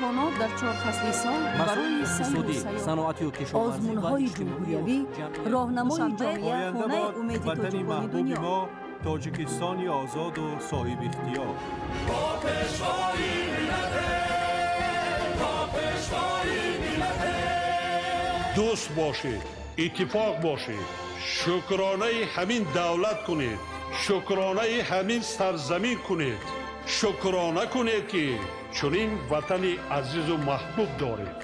Имконот дар чор фасли сол барои сайру сайёҳат, озмунҳои ҷумҳуриявӣ, роҳнамои ҷомеа, хонаи умеди тоҷикони дунё. Мо Тоҷикистони озоду соҳибихтиёр. Бо пешвои миллате, бо пешвои миллате. Дӯст бошед, иттифоқ бошед, шукронаи ҳамин давлат кунед, шукронаи ҳамин сарзамин кунед, шукрона кунед, ки чунин ватани азизу маҳбуб доред.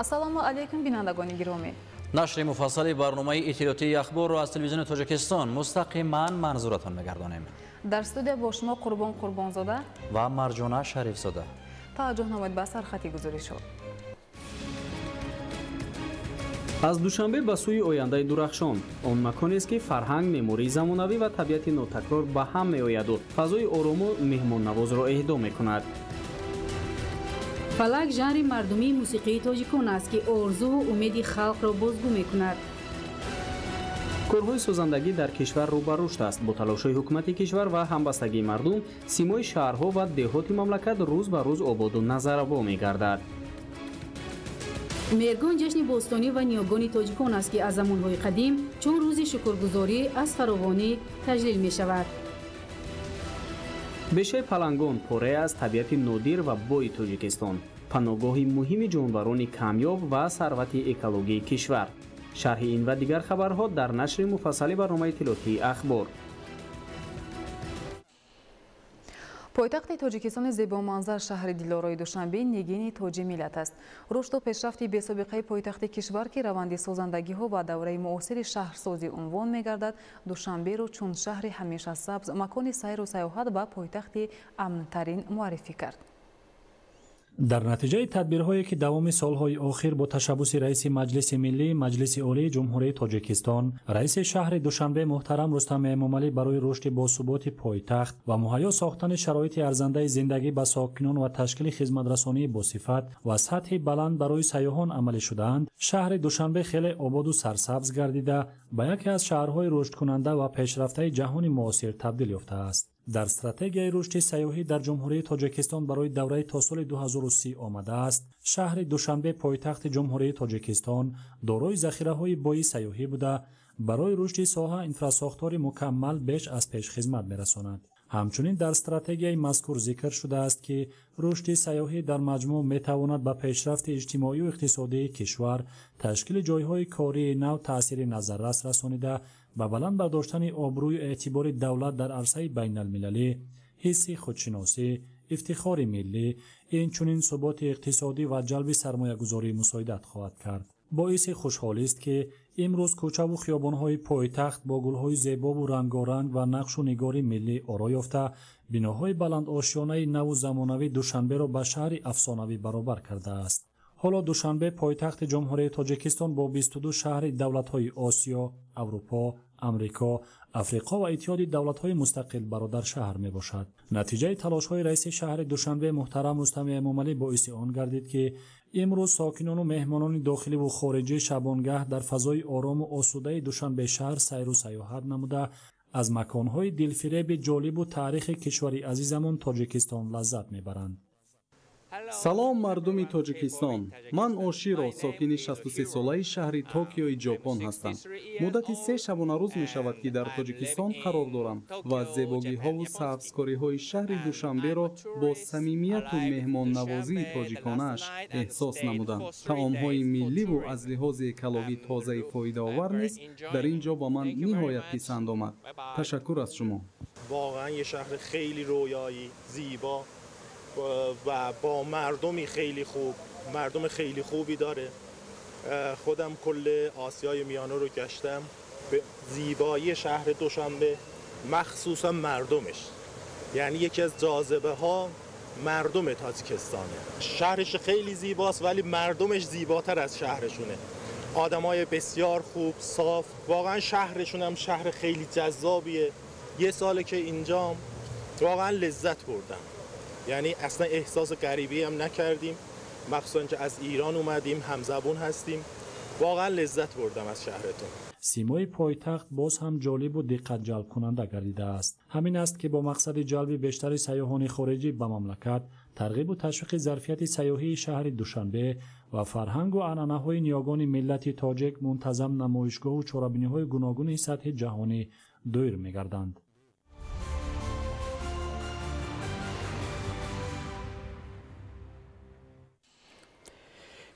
Ассалому алайкум, бинандагони гиромӣ. Нашри муфассали барномаи иттилоотии Ахборро аз телевизиони Тоҷикистон мустақиман манзуратон мегардонем. Дар студия бо шумо Қурбон Қурбонзода ва Марҷона Шарифзода. Таваҷҷӯҳ намоед ба сархати гузоришҳо. Аз Душанбе ба сӯи ояндаи дурахшон. Он маконест, ки фарҳанг, меъмории замонавӣ ва табиати нотакрор ба ҳам меояду фазои орому меҳмоннавозро эҳдо мекунад. Фалак жанри мардумии мусиқии тоҷикон аст, ки орзуву умеди халқро бозгӯ мекунад. Корҳои созандагӣ дар кишвар рӯ ба рушд аст. Бо талошҳои ҳукумати кишвар ва ҳамбастагии мардум, симои шаҳрҳо ва деҳоти мамлакат рӯз ба рӯз ободу назарабо мегардад. Меҳргон ҷашни бостонӣ ва ниёгони тоҷикон аст, ки аз замонҳои қадим чун рӯзи шукргузорӣ аз фаровонӣ таҷлил мешавад. Бешаи Палангон порае аз табиати нодир ва бои Тоҷикистон, паноҳгоҳи муҳими ҷонварони камёб ва сарвати экологии кишвар. Шарҳи ин ва дигар хабарҳо дар нашри муфассали барномаи иттилоотии Ахбор. Пойтахти Тоҷикистони зебоманзар, шаҳри дилорои Душанбе, нигини тоҷи миллат аст. Рушду пешрафти бесобиқаи пойтахти кишвар, ки раванди созандагиҳо ба давраи муосири шаҳрсозӣ унвон мегардад, Душанберо чун шаҳри ҳамеша сабз, макони сайру сайёҳат ва пойтахти амнтарин муаррифӣ кард. Дар натиҷаи тадбирҳое, ки давоми солҳои охир бо ташаббуси раиси Маҷлиси миллӣ, Маҷлиси Олии Ҷумҳурии Тоҷикистон, раиси шаҳри Душанбе муҳтарам Рустам Эмомалӣ барои рушди босуботи пойтахт ва муҳайё сохтани шароити арзандаи зиндагӣ ба сокинон ва ташкили хизматрасонии босифат ва сатҳи баланд барои сайёҳон амалӣ шудаанд, шаҳри Душанбе хеле ободу сарсабз гардида, ба яке аз шаҳрҳои рушдкунанда ва пешрафтаи ҷаҳони муосир табдил ёфтааст. Дар стратегияи рушди сайёҳӣ дар Ҷумҳурии Тоҷикистон барои давраи то соли 2030 омадааст, шаҳри Душанбе, пойтахти Ҷумҳурии Тоҷикистон, дорои захираҳои бои сайёҳӣ буда, барои рушди соҳа инфрасохтори мукаммал беш аз пеш хизмат мерасонад. Ҳамчунин дар стратегияи мазкур зикр шудааст, ки рушди сайёҳӣ дар маҷмӯъ метавонад ба пешрафти иҷтимоию иқтисодии кишвар, ташкили ҷойҳои кории нав таъсири назаррас расонида, ба баланд бардоштани обрӯю эътибори давлат дар арсаи байналмилалӣ, ҳисси худшиносӣ, ифтихори миллӣ, инчунин суботи иқтисодӣ ва ҷалби сармоягузорӣ мусоидат хоҳад кард. Боиси хушҳолист, ки имрӯз кӯчаву хиёбонҳои пойтахт бо гулҳои зебову рангоранг ва нақшу нигори миллӣ оро ёфта, биноҳои баландошёнаи наву замонавӣ Душанберо ба шаҳри афсонавӣ баробар кардааст. Ҳоло Душанбе, пойтахти Ҷумҳурии Тоҷикистон, бо 22 шаҳри давлатҳои Осиё, Аврупо, Амрико, Африқо ва Иттиҳоди давлатҳои мустақил бародаршаҳр мебошад. Натиҷаи талошҳои раиси шаҳри Душанбе муҳтарам Рустами Эмомалӣ боиси он гардид, ки имрӯз сокинону меҳмонони дохиливу хориҷӣ шабонгаҳ дар фазои орому осудаи Душанбе шаҳр сайру сайёҳат намуда, аз маконҳои дилфиреби ҷолибу таърихи кишвари азизамон Тоҷикистон лаззат мебаранд. Салом, мардуми Тоҷикистон! Ман Оширо, сокини 63-солаи шаҳри Токиои Ҷопон ҳастам. Муддати 3 шабонарӯз мешавад, ки дар Тоҷикистон қарор дорам ва зебогиҳову сабзкориҳои шаҳри Душанберо бо самимияту меҳмоннавозии тоҷиконааш эҳсос намудам. Таомҳои милливу аз лиҳози экологӣ тозаи фоидаовар низ дар ин ҷо ба ман ниҳоят писанд омад. Ташаккур аз шумо. Воқеан یه шаҳри хеле рӯёӣ, зебо و با مردمی خیلی خوب، مردم خیلی خوبی داره. خودم کل آسیای میانه رو گشتم، به زیبایی شهر دوشنبه، مخصوصا مردمش، یعنی یکی از جاذبه ها مردم تاجیکستانه. شهرش خیلی زیباست ولی مردمش زیباتر از شهرشونه. آدمای بسیار خوب، صاف، واقعا شهرشون هم شهر خیلی جذابیه. یه ساله که اینجام واقعا لذت بردم. یعنی اصلا احساس غریبی هم نکردیم، مخصوصا که از ایران اومدیم، همزبون هستیم. واقعا لذت بردم از شهرتون. سیمای پایتخت باز هم جالب و دقت جلب کننده گردیده است. همین است که با مقصد جلب بیشتر سیاحان خارجی به مملکت، ترغیب و تشویق ظرفیت سیاحی شهر دوشنبه و فرهنگ و عنعنه‌های نیاگان ملت تاجیک منتظم نمایشگاه و چорабиниҳои гуногуни сатҳи ҷаҳонӣ доир мегарданд.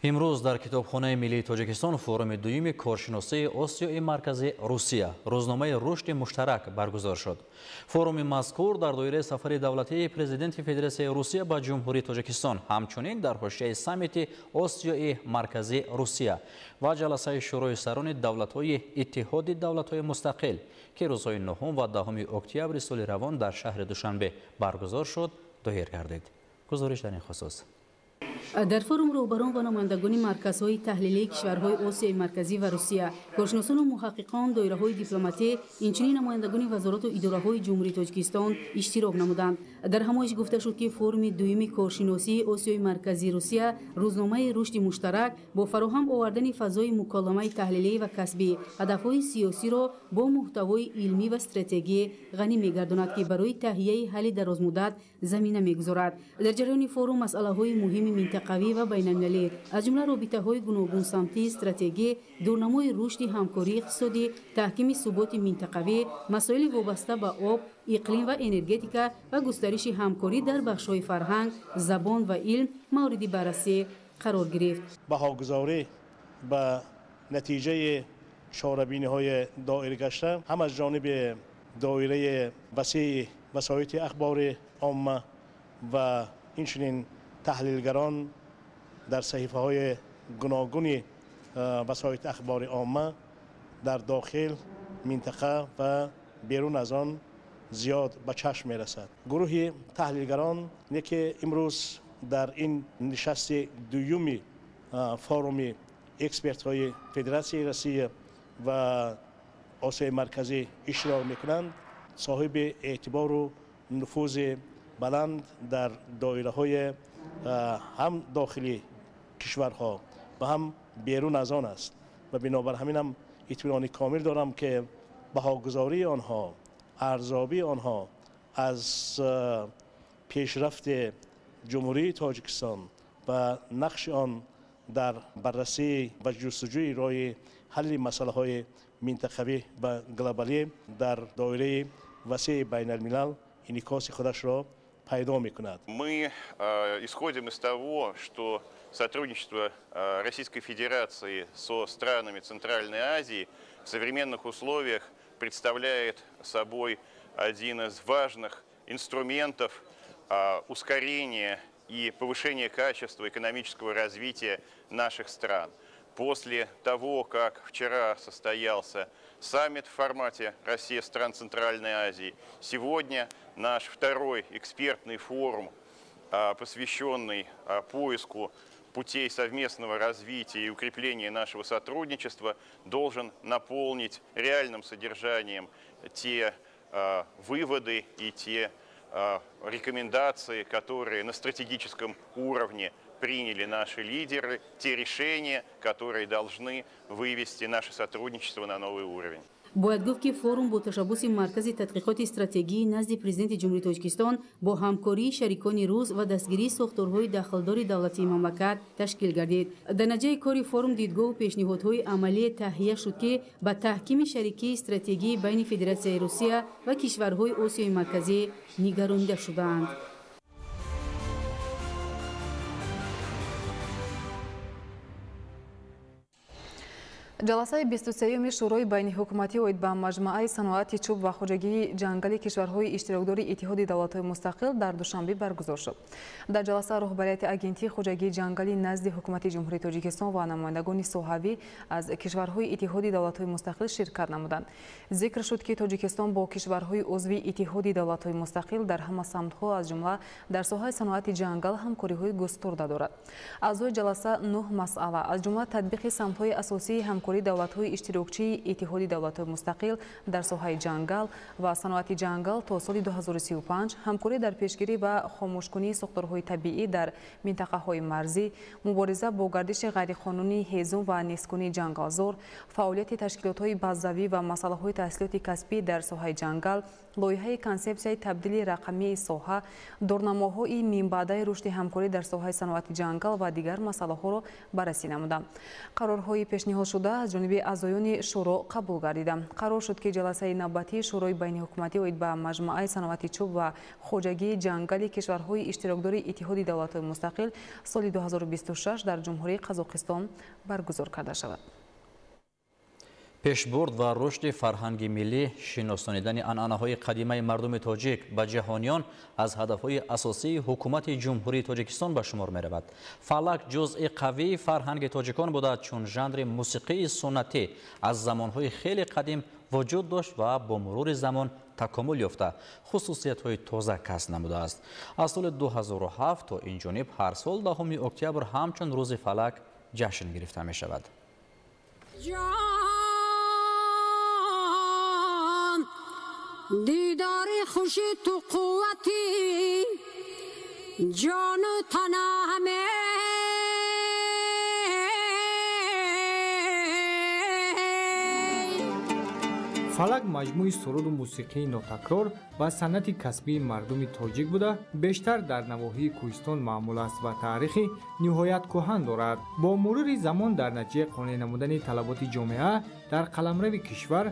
Имрӯз дар Китобхонаи миллии Тоҷикистон форуми дуюми коршиносии Осиёи Маркази Русия рӯзномаи рушди муштарак баргузор шуд. Форуми мазкур дар доираи сафари давлатии Президенти Федератсияи Русия ба Ҷумҳурии Тоҷикистон, ҳамчунин дар ҳошияи саммити Осиёи Маркази Русия ва ҷаласаи Шӯрои сарони давлатҳои Иттиҳоди давлатҳои мустақил, ки рӯзҳои 9 ва 10 октябри соли равон дар шаҳри Душанбе баргузор шуд, доир гардид. Гузориш дар ин хусус. Дар форум роҳбарон ва намояндагони марказҳои таҳлилии кишварҳои Осиёи Марказӣ ва Русия, коршиносону муҳаққиқон, доираҳои дипломатӣ, инчунин намояндагони вазорату идораҳои Ҷумҳурии Тоҷикистон иштирок намуданд. Дар ҳамоиш гуфта шуд, ки форуми дуюми коршиносии Осиёи Марказӣ Русия рӯзномаи рушди муштарак бо фароҳам овардани фазои муколамаи таҳлилӣ ва касбӣ ҳадафҳои сиёсиро бо муҳтавои илмӣ ва стратегӣ ғанӣ мегардонад, ки барои таҳияи ҳалли дарозмуддат замина мегузорад. Дар ҷараёни форум масъалаҳои муҳими минтақавӣ ва байналмилалӣ, аз ҷумла робитаҳои гуногунсамтии стратегӣ, дурнамои рушди ҳамкории иқтисодӣ, таҳкими суботи минтақавӣ, масоили вобаста ба об, иқлим ва энергетика ва густариши ҳамкорӣ дар бахшҳои фарҳанг, забон ва илм мавриди баррасӣ қарор гирифт. Баҳогузорӣ ба натиҷаи чорабиниҳои доир гашта ҳам аз ҷониби доираи васеи васоити ахбори омма ва инчунин таҳлилгарон дар саҳифаҳои гуногуни васоити ахбори омма дар дохил, минтақа ва берун аз он зиёд ба чашм мерасад. Гурӯҳи таҳлилгарон не ки имрӯз дар ин нишасти дуюми форуми экспертҳои Федератсияи Россия ва Осиёи Марказӣ иштирок мекунанд, соҳиби эътибору нуфузи баланд дар доираҳои ҳам дохили кишварҳо ва ҳам берун аз он аст ва бинобар ҳамин ҳам итминони комил дорам, ки баҳогузории онҳо, арзобии онҳо аз пешрафти Ҷумҳурии Тоҷикистон ва нақши он дар баррасӣ ва ҷустуҷӯи роҳи ҳалли масъалаҳои минтақавӣ ва глобалӣ дар доираи васеи байналмилал инъикоси худашро пайдо мекунад. Мы исходим из того, что сотрудничество Российской Федерации со странами Центральной Азии в современных условиях представляет собой один из важных инструментов ускорения и повышения качества экономического развития наших стран. После того, как вчера состоялся саммит в формате «Россия стран Центральной Азии», сегодня наш второй экспертный форум, посвященный поиску путей совместного развития и укрепления нашего сотрудничества, должен наполнить реальным содержанием те выводы и те рекомендации, которые на стратегическом уровне приняли наши лидеры, те решения, которые должны вывести наше сотрудничество на новый уровень. Бояд гуфт, ки форум бо ташаббуси Маркази тадқиқоти стратегии назди Президенти Ҷумҳурии Тоҷикистон бо ҳамкории шарикони рус ва дастгирии сохторҳои дахлдори давлатии мамлакат ташкил гардид. Дар натиҷаи кори форум дидгоҳу пешниҳодҳои амалие таҳия шуд, ки ба таҳкими шарикии стратегии байни Федератсияи Русия ва кишварҳои Осиёи Марказӣ нигаронида шудаанд. Ҷаласаи 23-юми Шӯрои байниҳукуматӣ оид ба маҷмӯаи саноати чӯб ва хоҷагии ҷангали кишварҳои иштирокдори Иттиҳоди давлатҳои мустақил дар Душанбе баргузор шуд. Дар ҷаласа роҳбарияти Агентии хоҷагии ҷангалӣ назди Ҳукумати Ҷумҳурии Тоҷикистон ва намояндагони соҳавӣ аз кишварҳои Иттиҳоди давлатҳои мустақил ширкат намуданд. Зикр шуд, ки Тоҷикистон бо кишварҳои узви Иттиҳоди давлатҳои мустақил дар ҳама самтҳо, аз ҷумла дар соҳаи саноати ҷангал ҳамкориҳои густурда дорад. Аъзои ҷаласа 9 масъала, аз ҷумла татбиқи самтҳои асосии ҳамкории давлатҳои иштирокчии Иттиҳоди давлатҳои мустақил дар соҳаи ҷангал ва саноати ҷангал то соли 2035, ҳамкорӣ дар пешгирӣ ва хомӯшкунии сохторҳои табиӣ дар минтақаҳои марзӣ, мубориза бо гардиши ғайриқонунии ҳезум ва нисткунии ҷангалзор, фаъолияти ташкилотҳои базавӣ ва масъалаҳои таҳсилоти касбӣ дар соҳаи ҷангал, лоиҳаи консепсияи табдили рақамии соҳа, дурнамоҳои минбаъдаи рушди ҳамкорӣ дар соҳаи саноати ҷангал ва дигар масъалаҳоро баррасӣ намуданд. Қарорҳои пешниҳодшуда аз ҷониби аъзоёни шӯро қабул гардиданд. Қарор шуд, ки ҷаласаи навбатии Шӯрои байниҳукуматӣ оид ба маҷмӯаи саноати чӯб ва хоҷагии ҷангали кишварҳои иштирокдори Иттиҳоди давлатҳои мустақил соли 2026 дар Ҷумҳурии Қазоқистон баргузор карда шавад. Пешбурд ва рушди фарҳанги миллӣ, шиносонидани анъанаҳои қадимаи мардуми тоҷик ба ҷаҳониён аз ҳадафҳои асосии Ҳукумати Ҷумҳурии Тоҷикистон ба шумор меравад. Фалак ҷузъи қавии фарҳанги тоҷикон буда, чун жанри мусиқии суннатӣ аз замонҳои хеле қадим вуҷуд дошт ва бо мурури замон такомул ёфта, хусусиятҳои тоза касб намудааст. Аз соли 2007 то ин ҷониб ҳар сол 10 октябр ҳамчун рӯзи фалак ҷашн гирифта мешавад. Дидори хуши ту қуввати ҷону танаҳаме. Фалак маҷмӯи суруду мусиқии нотакрор ва санъати касбии мардуми тоҷик буда, бештар дар навоҳии кӯҳистон маъмул аст ва таърихи ниҳоят кӯҳан дорад. Бо мурури замон дар натиҷаи қонеъ намудани талаботи ҷомеа дар қаламрави кишвар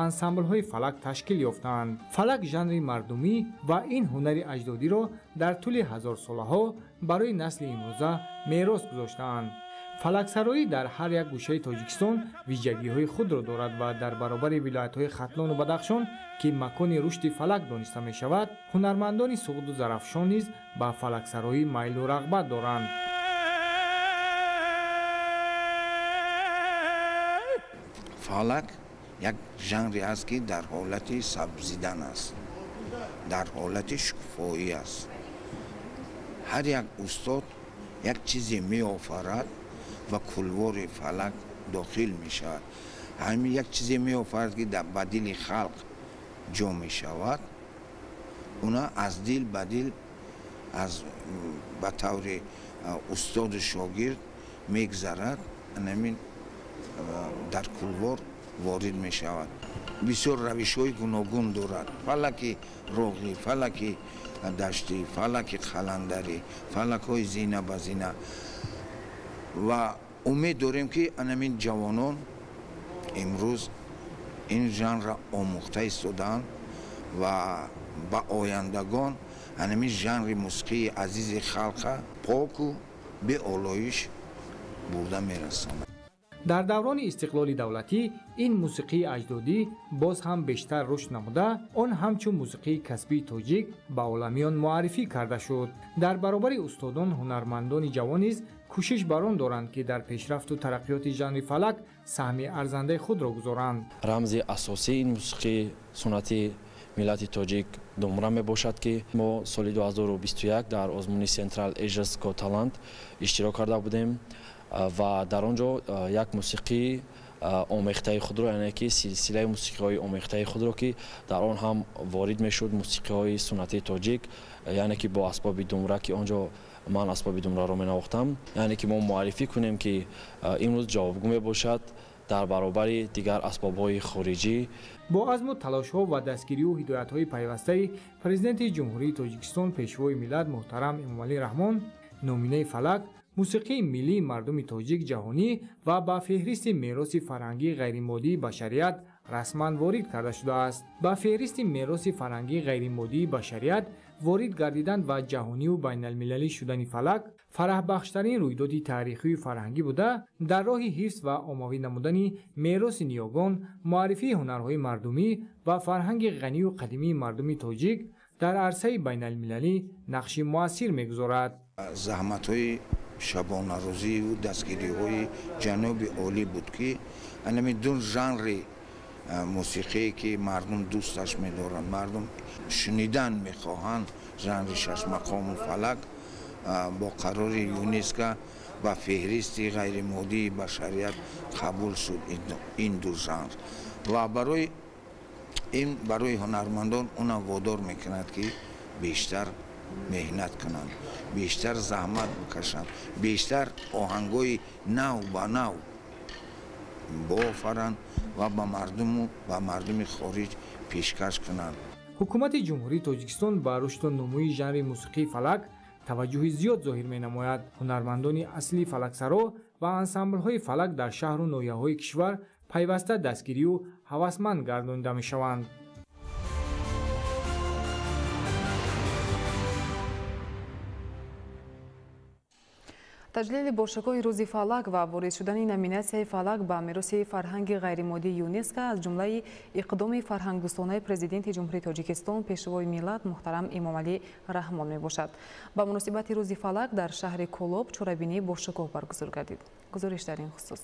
ансамблҳои фалак ташкил ёфтаанд. Фалак жанри мардумӣ ва ин ҳунари аҷдодиро дар тӯли ҳазорсолаҳо барои насли имрӯза мерос гузоштаанд. Фалаксароӣ дар ҳар як гӯшаи Тоҷикистон вижагиҳои худро дорад ва дар баробари вилоятҳои Хатлону Бадахшон, ки макони рушди фалак дониста мешавад, ҳунармандони Суғду Зарафшон низ ба фалаксароӣ майлу рағбат доранд. Фалак як жанре аст, ки дар ҳолати сабзидан аст, дар ҳолати шукуфоӣ аст. Ҳар як устод як чизе меофарад ва кулвори фалак дохил мешавад. Ҳамин як чизе меофарад, ки ба дили халқ ҷо мешавад, уна аз дил ба дил аз ба таври устоду шогирд мегзарад, ҳамин дар кулвор ворид мешавад. Бисёр равишҳои гуногун дорад: фалаки роғӣ, фалаки даштӣ, фалаки қаландарӣ, фалакҳои зина ба зина. Ва умед дорем, ки анамин ҷавонон имрӯз ин жанрро омӯхта истодаанд ва ба ояндагон анамин жанри мусиқии азизи халқа поку беолоиш бурда мерасонад. Дар даврони истиқлоли давлатӣ ин мусиқии аҷдодӣ боз ҳам бештар рушд намуда, он ҳамчун мусиқии касбии тоҷик ба оламиён муаррифӣ карда шуд. Дар баробари устодон ҳунармандони ҷавон низ кӯшиш бар он доранд, ки дар пешрафту тараққиёти жанри фалак саҳми арзандаи худро гузоранд. Рамзи асосии ин мусиқии суннатии миллати тоҷик думра мебошад, ки мо соли 2021 дар озмуни Central Asia's Got Talent иштирок карда будем ва дар он ҷо як мусиқии омехтаи худро, яъне ки силсилаи мусиқиҳои омехтаи худро, ки дар он ҳам ворид мешуд мусиқиҳои суннатии тоҷик, яъне ки бо асбоби думра, ки он ҷо ман асбоби думраро менавохтам, яъне ки мо муаррифӣ кунем, ки имрӯз ҷавобгӯ мебошад дар баробари дигар асбобҳои хориҷӣ. Бо азму талошҳо ва дастгирию ҳидоятҳои пайвастаи Президенти Ҷумҳурии Тоҷикистон, Пешвои миллат муҳтарам Эмомалӣ Раҳмон, номинаи фалак мусиқии миллии мардуми тоҷик ҷаҳонӣ ва ба феҳристи мероси фарҳангии ғайримоддии башарият расман ворид карда шудааст. Ба феҳристи мероси фарҳангии ғайримоддии башарият ворид гардидан ва ҷаҳониву байналмилалӣ шудани фалак фараҳбахштарин рӯйдоди таърихию фарҳангӣ буда, дар роҳи ҳифз ва оммавӣ намудани мероси ниёгон, муаррифии ҳунарҳои мардумӣ ва фарҳанги ғанию қадимии мардуми тоҷик дар арсаи байналмилалӣ нақши муассир мегузорад. Заҳматҳои шабонарӯзию дастгириҳои ҷаноби олӣ буд, ки анами ду жанри мусиқие ки мардум дӯсташ медоранд, мардум шунидан мехоҳанд, жанри шашмақому фалак бо қарори ЮНЕСКО ба феҳристи ғайримоддии башарият қабул шуд ин ду жанр. Ва барои ин барои ҳунармандон онам водор мекунад, ки бештар меҳнат кунанд, бештар заҳмат бикашанд, бештар оҳангҳои нав ба нав боофаранд ва ба мардуму ба мардуми хориҷ пешкаш кунанд. Ҳукумати Ҷумҳурии Тоҷикистон ба рушду нумӯи жанри мусиқии фалак таваҷҷӯҳи зиёд зоҳир менамояд. Ҳунармандони аслии фалаксаро ва ансамблҳои фалак дар шаҳру ноҳияҳои кишвар пайваста дастгирию ҳавасманд гардонида мешаванд. Таҷлили бошукӯҳи рӯзи фалак ва ворид шудани номинатсияи фалак ба мероси фарҳанги ғайримоддии ЮНЕСКО аз ҷумлаи иқдоми фарҳангдӯстонаи Президенти Ҷумҳурии Тоҷикистон, Пешвои миллат муҳтарам Эмомалӣ Раҳмон мебошад. Ба муносибати рӯзи фалак дар шаҳри Кӯлоб чорабинии бошукӯҳ баргузор гардид. Гузориш дар ин хусус.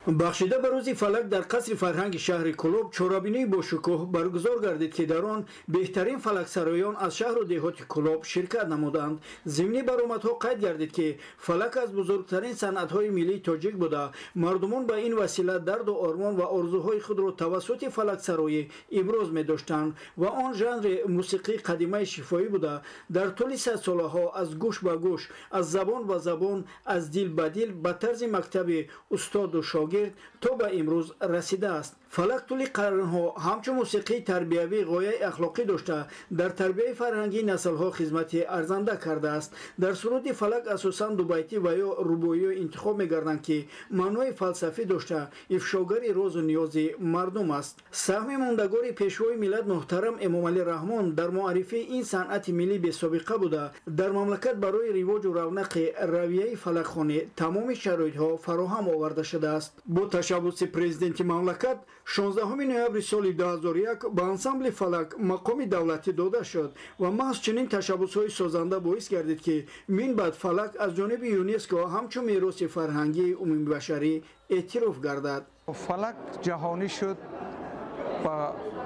Бахшида ба рӯзи фалак дар қасри фарҳанги шаҳри Кӯлоб чорабинии бошукӯҳ баргузор гардид, ки дар он беҳтарин фалаксароён аз шаҳру деҳоти Кӯлоб ширкат намуданд. Зимни баромадҳо қайд гардид, ки фалак аз бузургтарин санъатҳои миллии тоҷик буда, мардумон ба ин васила дарду ормон ва орзуҳои худро тавассути фалаксароӣ иброз медоштанд ва он жанри мусиқии қадимаи шифоӣ буда, дар тӯли садсолаҳо аз гӯш ба гӯш, аз забон ба забон, аз дил ба дил ба тарзи мактаби устоду шогирд то ба имрӯз расидааст. Фалак тӯли қарнҳо ҳамчун мусиқии тарбиявӣ ғояи ахлоқӣ дошта, дар тарбияи фарҳангии наслҳо хизмати арзанда кардааст. Дар суруди фалак асосан дубайтӣ ва ё рубоиё интихоб мегарданд, ки маънои фалсафӣ дошта, ифшогари розу ниёзи мардум аст. Саҳми мондагори Пешвои миллат муҳтарам Эмомалӣ Раҳмон дар муаррифии ин санъати миллӣ бесобиқа буда, дар мамлакат барои ривоҷу равнақи равияи фалакхонӣ тамоми шароитҳо фароҳам оварда шудааст. Бо ташаббуси президенти мамлакат 16 ноябри соли 2001 ба ансамбли фалак мақоми давлатӣ дода шуд ва маҳз чунин ташаббусҳои созанда боис гардид, ки минбаъд фалак аз ҷониби ЮНЕСКО ҳамчун мероси фарҳангии умумибашарӣ эътироф гардад. Фалак ҷаҳонӣ шуд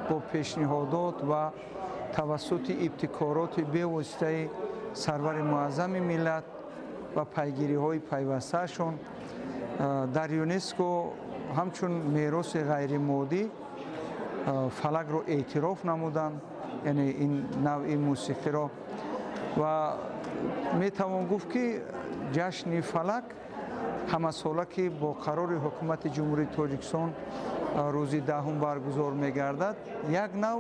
бо пешниҳодот ва тавассути ибтикороти бевоситаи сарвари муаззами миллат ва пайгириҳои пайвастаашон дар ЮНЕСКО ҳамчун мероси ғайримоддӣ фалакро эътироф намуданд, яъне ин навъи мусиқиро. Ва метавон гуфт, ки ҷашни фалак ҳамасола, ки бо қарори ҳукумати Ҷумҳурии Тоҷикистон рӯзи 10 баргузор мегардад, як нав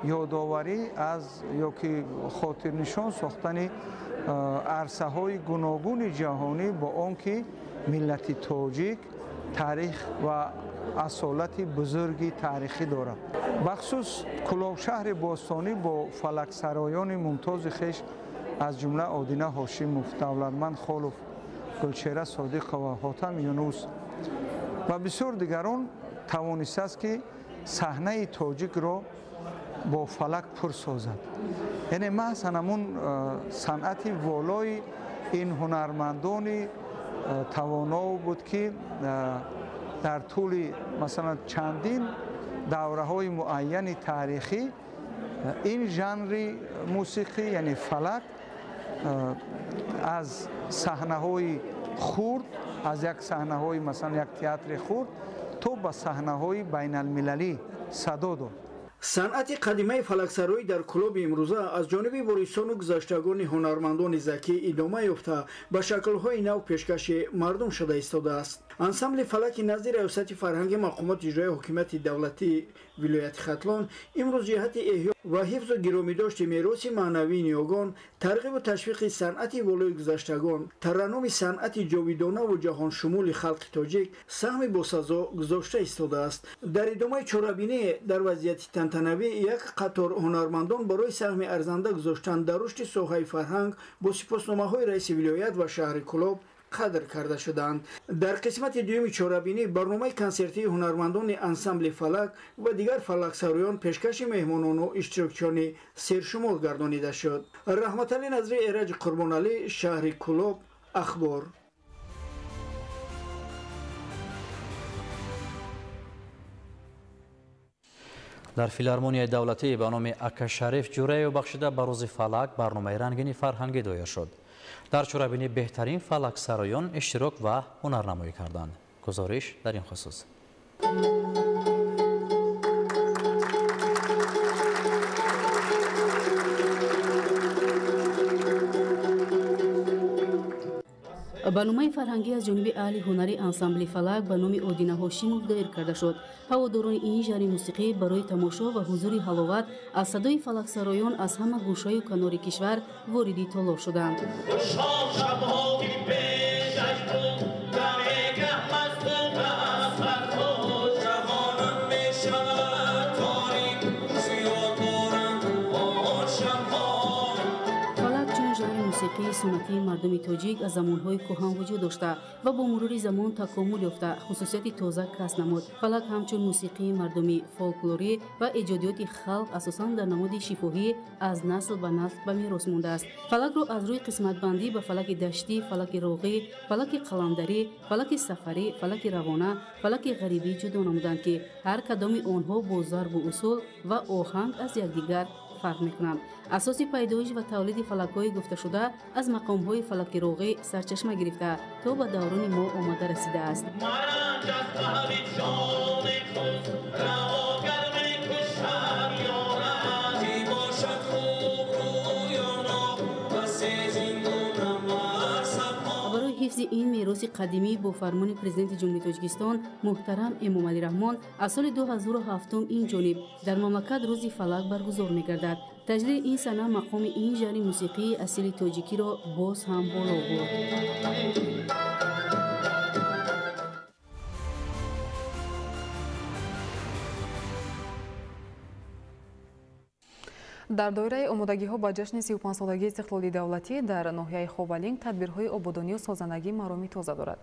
ёдоварӣ аз ё ки хотирнишон сохтани арсаҳои гуногуни ҷаҳонӣ бо он ки миллати тоҷик таърих ва асолати бузурги таърихӣ дорад. Бахусус Кӯлоб шаҳри бостонӣ бо фалаксароёни мумтози хеш, аз ҷумла Одина Ҳошимов, Давлатманд Холов, Гулчеҳра Содиқова, Ҳотам Юнус ва бисёр дигарон тавонистааст, ки саҳнаи тоҷикро бо фалак пур созад. Яъне маҳз ҳамун санъати волои ин ҳунармандони тавоно буд, ки дар тӯли масалан чандин давраҳои муайяни таърихӣ ин жанри мусиқӣ, яъне фалак, аз саҳнаҳои хурд, аз як саҳнаҳои масалан як театри хурд то ба саҳнаҳои байналмилалӣ садо дод. Санъати қадимаи фалаксароӣ дар Кӯлоби имрӯза аз ҷониби ворисону гузаштагони ҳунармандони закӣ идома ёфта, ба шаклҳои нав пешкаши мардум шуда истодааст. Ансамбли фалаки назди Раёсати фарҳанги мақомоти иҷроияи ҳокимияти давлатии вилояти Хатлон имрӯз ҷиҳати эҳё ва ҳифзу гиромидошти мероси маънавии ниёгон, тарғибу ташвиқи санъати волои гузаштагон, тараннуми санъати ҷовидонаву ҷаҳоншумули халқи тоҷик саҳми босазо гузошта истодааст. Дар идомаи чорабинӣ дар вазъияти тантанавӣ як қатор ҳунармандон барои саҳми арзанда гузоштан дар рушди соҳаи фарҳанг бо сипосномаҳои раиси вилоят ва шаҳри Кӯлоб қадр карда шуданд. Дар қисмати дуюми чорабинӣ барномаи консертии ҳунармандони ансамбли «Фалак» ва дигар фалаксароён пешкаши меҳмонону иштирокчиёни сершумор гардонида шуд. Раҳматалӣ Назри, Эраҷи Қурбоналӣ, шаҳри Кӯлоб, Ахбор. Дар филармонияи давлатӣ ба номи Акашариф Ҷураев бахшида ба рӯзи фалак барномаи рангини фарҳангӣ доир шуд. Дар чорабинӣ беҳтарин фалаксароён иштирок ва ҳунарнамоӣ карданд. Гузориш дар ин хусус. Барномаи фарҳангӣ аз ҷониби аҳли ҳунари ансамбли «Фалак» ба номи Одина Ҳошимов доир карда шуд. Ҳаводорони ин жанри мусиқӣ барои тамошо ва ҳузури ҳаловат аз садои фалаксароён аз ҳама гӯшаю канори кишвар вориди толор шуданд. Мусиқии суннатии мардуми тоҷик аз замонҳои кӯҳан вуҷуд дошта ва бо мурури замон такомул ёфта хусусияти тоза касб намуд. Фалак ҳамчун мусиқии мардумӣ, фолклорӣ ва эҷодиёти халқ асосан дар намуди шифоҳӣ аз насл ба насл ба мерос мондааст. Фалакро аз рӯи қисматбандӣ ба фалаки даштӣ, фалаки роғӣ, фалаки қаландарӣ, фалаки сафарӣ, фалаки равона, фалаки ғарибӣ ҷудо намуданд, ки ҳар кадоми онҳо бо зарбу усул ва оҳанг аз якдигар фарқ мекунанд. Асоси пайдоиш ва тавлиди фалакҳои гуфташуда аз мақомҳои фалаки роғӣ сарчашма гирифта то ба даврони мо омада расидааст. Барои ҳифзи ин мероси қадимӣ бо фармони Президенти Ҷумҳурии Тоҷикистон муҳтарам Эмомалӣ Раҳмон аз соли 2007 ин ҷониб дар мамлакат рӯзи фалак баргузор мегардад. Таҷлили ин сана мақоми ин жанри мусиқии асили тоҷикиро боз ҳам боло бурд. Дар доираи омодагиҳо ба ҷашни 35-солагии истиқлоли давлатӣ дар ноҳияи Ховалинг тадбирҳои ободонию созандагӣ мароми тоза дорад.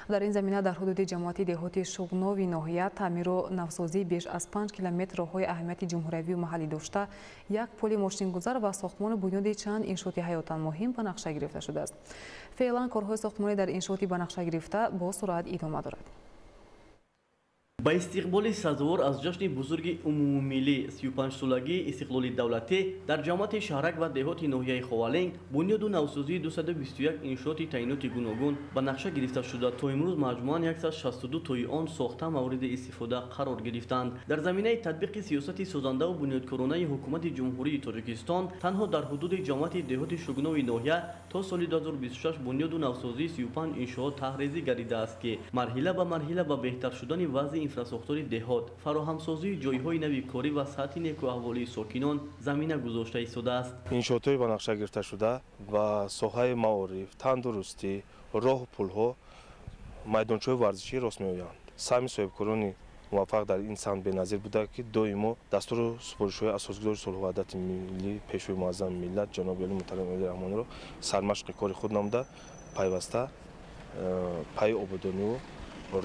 Дар ин замина дар ҳудуди ҷамоати деҳоти Шуғнови ноҳия таъмиру навсозии беш аз 5 километр роҳҳои аҳамияти ҷумҳуриявию маҳаллӣ дошта, як пули мошингузар ва сохтмону бунёди чанд иншооти ҳаётан муҳим ба нақша гирифта шудааст. Феълан корҳои сохтмонӣ дар иншооти ба нақша гирифта бо суръат идома дорад. Ба истиқболи сазовор аз ҷашни бузурги умумимиллӣ 35-солагии истиқлоли давлатӣ дар ҷамоати шаҳрак ва деҳоти ноҳияи Ховалинг бунёду навсозии 221 иншооти таъиноти гуногун ба нақша гирифта шуда, то имрӯз маҷмӯан 162 тои он сохта мавриди истифода қарор гирифтанд. Дар заминаи татбиқи сиёсати созандаву бунёдкоронаи ҳукумати Ҷумҳурии Тоҷикистон танҳо дар ҳудуди ҷамоати деҳоти Шугнови ноҳия то соли 2026 бунёду навсозии 35 иншоот таҳрезӣ гардидааст, ки марҳила ба марҳила ба беҳтар шудани вазъи инфрасохтори деҳот, фароҳамсозии ҷойҳои нави корӣ ва сатҳи некуаҳволии сокинон замина гузошта истодааст. Иншоотҳои ба нақша гирифташуда ба соҳаи маориф, тандурустӣ, роҳу пулҳо, майдончаҳои варзишӣ рост меоянд. Саҳми соҳибкорони муваффақ дар ин самт беназир буда, ки доимо дастуру супоришҳои асосгузори сулҳу ваҳдати миллӣ, пешвои муаззами миллат ҷаноби олӣ муҳтарам Эмомалӣ Раҳмонро сармашқи кори худ намуда, пайваста пайи ободониву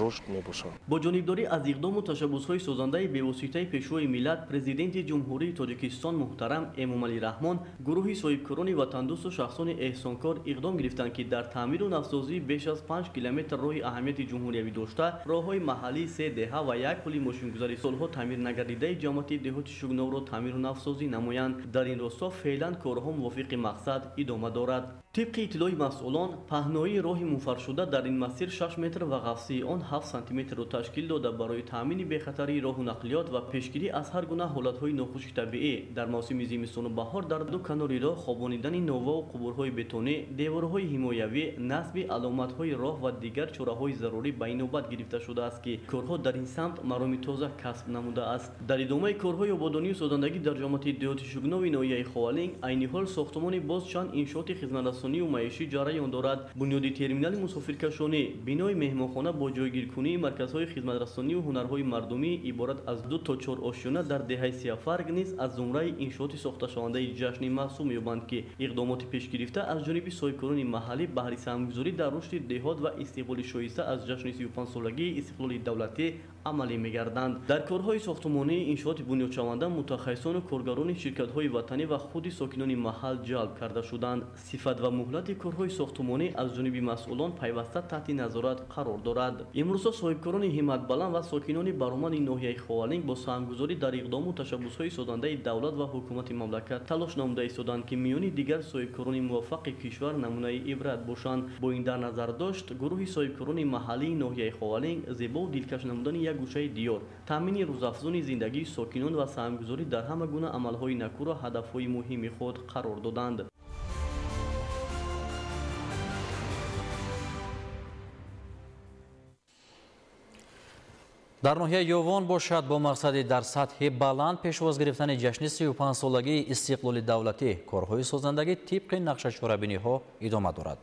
рушд мебошанд. Бо ҷонибдорӣ аз иқдому ташаббусҳои созандаи бевоситаи пешвои миллат, Президенти Ҷумҳурии Тоҷикистон муҳтарам Эмомалӣ Раҳмон, гурӯҳи соҳибкорони ватандӯсту шахсони эҳсонкор иқдом гирифтанд, ки дар таъмиру навсозии беш аз 5 километр роҳи аҳамияти ҷумҳуриявӣ дошта, роҳҳои маҳаллии се деҳа ва як пули мошингузари солҳо таъмир нагардидаи ҷамоати деҳоти Шугновро таъмиру навсозӣ намоянд. Дар ин росто феълан корҳо мувофиқи мақсад идома дорад. Тибқи иттилои масъулон, паҳноии роҳи мунфаршуда дар ин масир 6 метр ва ғафсии он 7 сантиметрро ташкил дода, барои таъмини бехатарии роҳу нақлиёт ва пешгирӣ аз ҳар гуна ҳолатҳои нохуши табиӣ дар мавсими зимистону баҳор дар ду канори роҳ хобонидани новаву қубурҳои бетонӣ, деворҳои ҳимоявӣ, насби аломатҳои роҳ ва дигар чораҳои зарурӣ ба ин навбат гирифта шудааст, ки корҳо дар ин самт мароми тоза касб намудааст. Дар идомаи корҳои ободонию созандагӣ дар ҷамоати деҳоти Шугнови ноҳияи Ховалинг айни ҳол сохтмони боз чанд иншооти хизматрасонӣ хизматрасонию маишӣ ҷараён дорад. Бунёди терминали мусофиркашонӣ, бинои меҳмонхона бо ҷойгиркунии марказҳои хизматрасонию ҳунарҳои мардумӣ иборат аз 2 то 4 ошёна дар деҳаи Сияфарг низ аз зумраи иншооти сохташавандаи ҷашни маҳсуб меёбанд, ки иқдомоти пешгирифта аз ҷониби соҳибкорони маҳаллӣ баҳри саҳмгузорӣ дар рушди деҳот ва истиқболи шоиста аз ҷашни 35-солагии истиқлоли давлатӣ амалӣ мегарданд. Дар корҳои сохтумонии иншооти бунёдшаванда мутахассисону коргарони ширкатҳои ватанӣ ва худи сокинони маҳал ҷалб карда шуданд. Сифат ва муҳлати корҳои сохтумонӣ аз ҷониби масъулон пайваста таҳти назорат қарор дорад. Имрӯзҳо соҳибкорони ҳимматбаланд ва сокинони баромади ноҳияи Ховалинг бо саҳмгузорӣ дар иқдому ташаббусҳои созандаи давлат ва ҳукумати мамлакат талош намуда истоданд, ки миёни дигар соҳибкорони муваффақи кишвар намунаи ибрат бошанд. Бо ин дар назар дошт, гурӯҳи соҳибкорони маҳаллии ноҳияи Ховалинг зебову дилкаш намудани як гӯшаи диёр, таъмини рӯзафзуни зиндагии сокинон ва саҳмгузорӣ дар ҳама гуна амалҳои накӯро ҳадафҳои муҳими худ қарор доданд. Дар ноҳияи Ёвон бошад, бо мақсади дар сатҳи баланд пешвоз гирифтани ҷашни 35-солагии истиқлоли давлатӣ корҳои созандагӣ тибқи нақшачорабиниҳо идома дорад.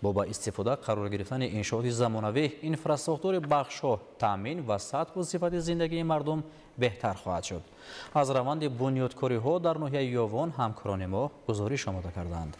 Бо ба истифода қарор гирифтани иншооти замонавӣ, инфрасохтори бахшҳо таъмин ва сатҳу сифати зиндагии мардум беҳтар хоҳад шуд. Аз раванди бунёдкориҳо дар ноҳияи Ёвон ҳамкорони мо гузориш омода карданд.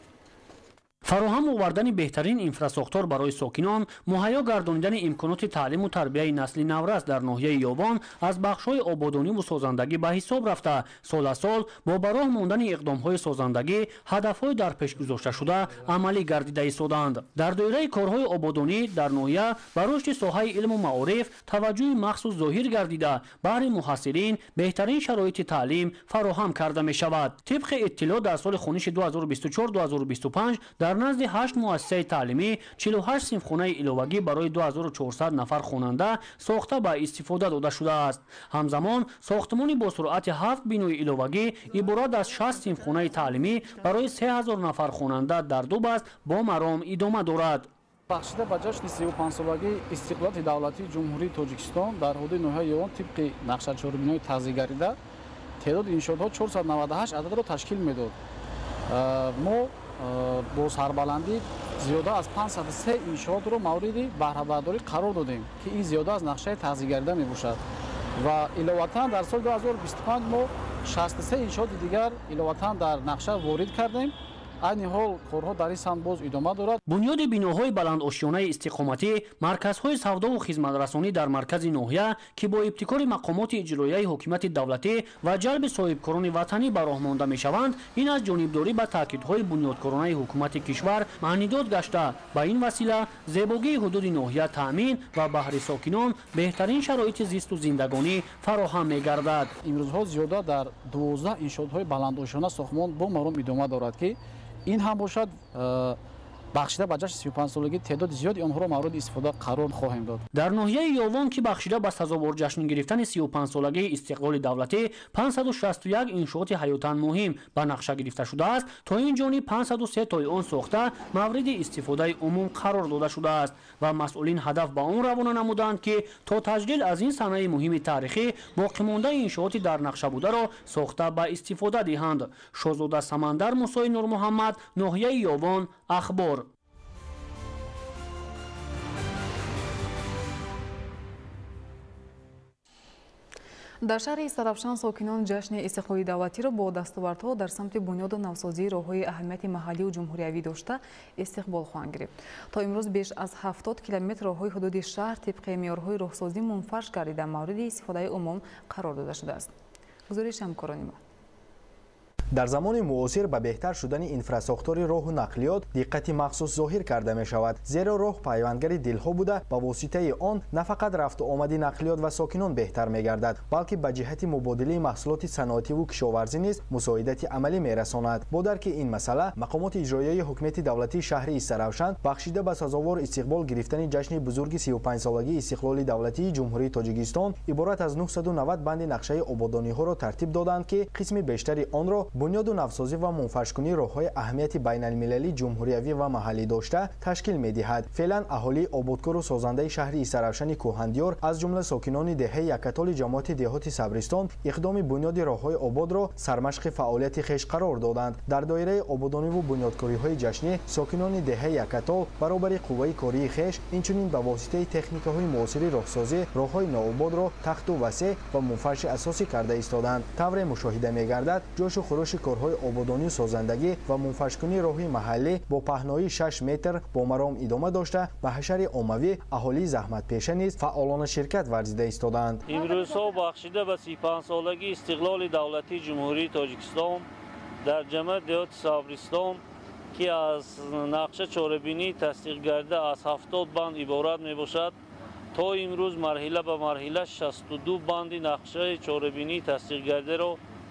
Фароҳам овардани беҳтарин инфрасохтор барои сокинон, муҳайё гардонидани имконоти таълиму тарбияи насли наврас дар ноҳияи Ёвон аз бахшҳои ободониву созандагӣ ба ҳисоб рафта, сол аз сол бо ба роҳ мондани иқдомҳои созандагӣ ҳадафҳои дар пеш гузошташуда амалӣ гардида истоданд. Дар доираи корҳои ободонӣ дар ноҳия ба рушди соҳаи илму маориф таваҷҷӯҳи махсус зоҳир гардида, баҳри муҳассилин беҳтарин шароити таълим фароҳам карда мешавад. Тибқи иттилоъ, дар соли хониши 2024-2025 дар назди 8 муассисаи таълимӣ 48 синфхонаи иловагӣ барои 2400 нафар хонанда сохта ба истифода дода шудааст. Ҳамзамон сохтмони бо суръати 7 бинои иловагӣ иборат аз 60 синфхонаи таълимӣ барои 3000 нафар хонанда дар ду баст бо маром идома дорад. Бахшида ба ҷашни 35-солагии истиқлолияти давлатии Ҷумҳурии Тоҷикистон дар ҳудуди ноҳияи Ёвон тибқи нақшачорабиниҳои таҳзиҳгардида теъдоди иншоотҳо 498 ададро ташкил медод. Мо бо сарбаландӣ зиёда аз 503 иншоотро мавриди баҳрабардорӣ қарор додем, ки ин зиёда аз нақшаи таҳзиҳгардида мебошад. Ва иловатан дар соли 2025 мо 63 иншооти дигар иловатан дар нақша ворид кардем. Айни ҳол корҳо дар ин самт боз идома дорад. Бунёди биноҳои баландошёнаи истиқоматӣ, марказҳои савдову хизматрасонӣ дар маркази ноҳия, ки бо ибтикори мақомоти иҷроияи ҳокимияти давлатӣ ва ҷалби соҳибкорони ватанӣ ба роҳ монда мешаванд, ин аз ҷонибдорӣ ба таъкидҳои бунёдкоронаи ҳукумати кишвар маънидод гашта, ба ин васила зебогии ҳудуди ноҳия таъмин ва баҳри сокинон беҳтарин шароити зисту зиндагонӣ фароҳам мегардад. Имрӯзҳо зиёда дар 12 иншоотҳои баландошёна сохтмон бо маром идома дорад, ки ин ҳам бошад бахшида ба ҷашни 35-солагӣ теъдоди зиёди онҳоро мавриди истифода қарор хоҳем дод. Дар ноҳияи Ёвон, ки бахшида ба сазовор ҷашн гирифтани 35-солагии истиқлоли давлатӣ 561 иншооти ҳаётан муҳим ба нақша гирифта шудааст, то ин ҷониб 503 тои он сохта мавриди истифодаи умум қарор дода шудааст ва масъулин ҳадаф ба он равона намуданд, ки то таҷлил аз ин санаи муҳими таърихӣ боқимондаи иншооти дар нақша бударо сохта ба истифода диҳанд. Шоҳзода Самандар, Мусои Нурмуҳаммад, ноҳияи Ёвон, Ахбор. Дар шаҳри Истаравшан сокинон ҷашни истиқлоли давлатиро бо дастовардҳо дар самти бунёду навсозии роҳҳои аҳамияти маҳаллию ҷумҳуриявӣ дошта истиқбол хоҳанд гирифт. То имрӯз беш аз 70 километр роҳҳои ҳудуди шаҳр тибқи меъёрҳои роҳсозӣ мунфарш гардида мавриди истифодаи умум қарор дода шудааст. Гузориши ҳамкорони мо. Дар замони муосир ба беҳтар шудани инфрасохтори роҳу нақлиёт диққати махсус зоҳир карда мешавад, зеро роҳ пайвандгари дилҳо буда, ба воситаи он на фақат рафту омади нақлиёт ва сокинон беҳтар мегардад, балки ба ҷиҳати мубодилаи маҳсулоти саноативу кишоварзӣ низ мусоидати амалӣ мерасонад. Бо дарки ин масъала, мақомоти иҷроияи ҳукумати давлатии шаҳри Истаравшан бахшида ба сазовор истиқбол гирифтани ҷашни бузурги 35-солагии истиқлоли давлатии Ҷумҳурии Тоҷикистон иборат аз 990 банди нақшаи ободониҳоро тартиб доданд, ки қисми бештари онро Бунёду навсозӣ ва мунфаршкунии роҳҳои аҳамияти байналмилалӣ, ҷумҳуриявӣ ва маҳаллӣ дошта ташкил медиҳад. Феълан аҳолии ободкору созандаи шаҳри Истаравшани кӯҳандиёр, аз ҷумла сокинони деҳаи Якатоли ҷамоати деҳоти Сабристон, иқдоми бунёди роҳҳои ободро сармашқи фаъолияти хеш қарор доданд. Дар доираи ободониву бунёдкориҳои ҷашнӣ сокинони деҳаи Якатол баробари қувваи кории хеш, инчунин ба воситаи техникаҳои муосири роҳсозӣ роҳҳои ноободро тахту васеъ ва мунфарши асосӣ карда истоданд. Тавре мушоҳида мегардад, ҷӯшу хурӯши корҳои ободонию созандагӣ ва мунфаршкунии роҳи маҳаллӣ бо паҳноии 6 метр бо маром идома дошта, ба ҳашари оммавӣ аҳолии заҳматпеша низ фаъолона ширкат варзида истодаанд. Имрӯзҳо бахшида ба 35-солагии истиқлоли давлатии Ҷумҳурии Тоҷикистон дар ҷамоати деҳоти Сабристон, ки аз нақша чорабинӣ тасдиқ гардида аз 70 банд иборат мебошад, то имрӯз марҳила ба марҳила 62 банди нақшаи чорабинӣ тасдиқ гардидаро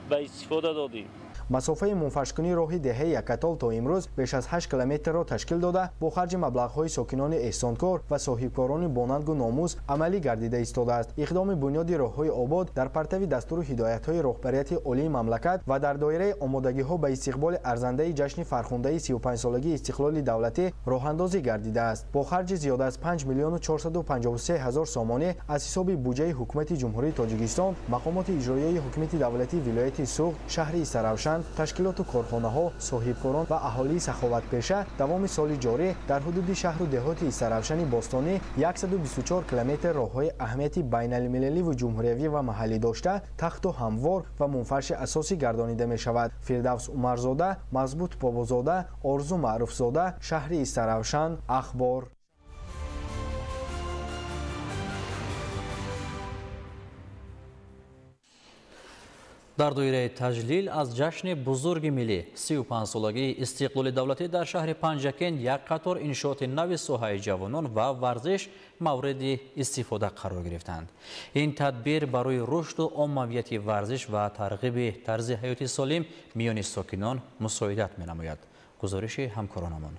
ба истифода додем. Масофаи мунфаршкунии роҳи деҳаи Якатол то имрӯз беш аз 8 километрро ташкил дода, бо харҷи маблағҳои сокинони эҳсонкор ва соҳибкорони бонангу номус амалӣ гардида истодааст. Иқдоми бунёди роҳҳои обод дар партави дастуру ҳидоятҳои роҳбарияти олии мамлакат ва дар доираи омодагиҳо ба истиқболи арзандаи ҷашни фархундаи 35-солагии истиқлоли давлатӣ роҳандозӣ гардидааст. Бо харҷи зиёда аз 5 453 000 сомонӣ аз ҳисоби буҷаи ҳукумати Ҷумҳурии Тоҷикистон, мақомоти иҷроияи ҳукумати давлатии вилояти Суғд, шаҳри Истаравшан, ташкилоту корхонаҳо, соҳибкорон ва аҳолии саховатпеша давоми соли ҷорӣ дар ҳудуди шаҳру деҳоти Истаравшани бостонӣ 124 километр роҳҳои аҳамияти байналмилаливу ҷумҳуриявӣ ва маҳаллӣ дошта, тахту ҳамвор ва мунфарши асосӣ гардонида мешавад. Фирдавс Умарзода, Мазбут Бобозода, Орзу Маъруфзода, шаҳри Истаравшан, Ахбор. Дар доираи таҷлил аз ҷашни бузурги миллӣ 35-солагии истиқлоли давлатӣ дар шаҳри Панҷакент як қатор иншооти нави соҳаи ҷавонон ва варзиш мавриди истифода қарор гирифтанд. Ин тадбир барои рушду оммавияти варзиш ва тарғиби тарзи ҳаёти солим миёни сокинон мусоидат менамояд. Гузориши ҳамкоронамон.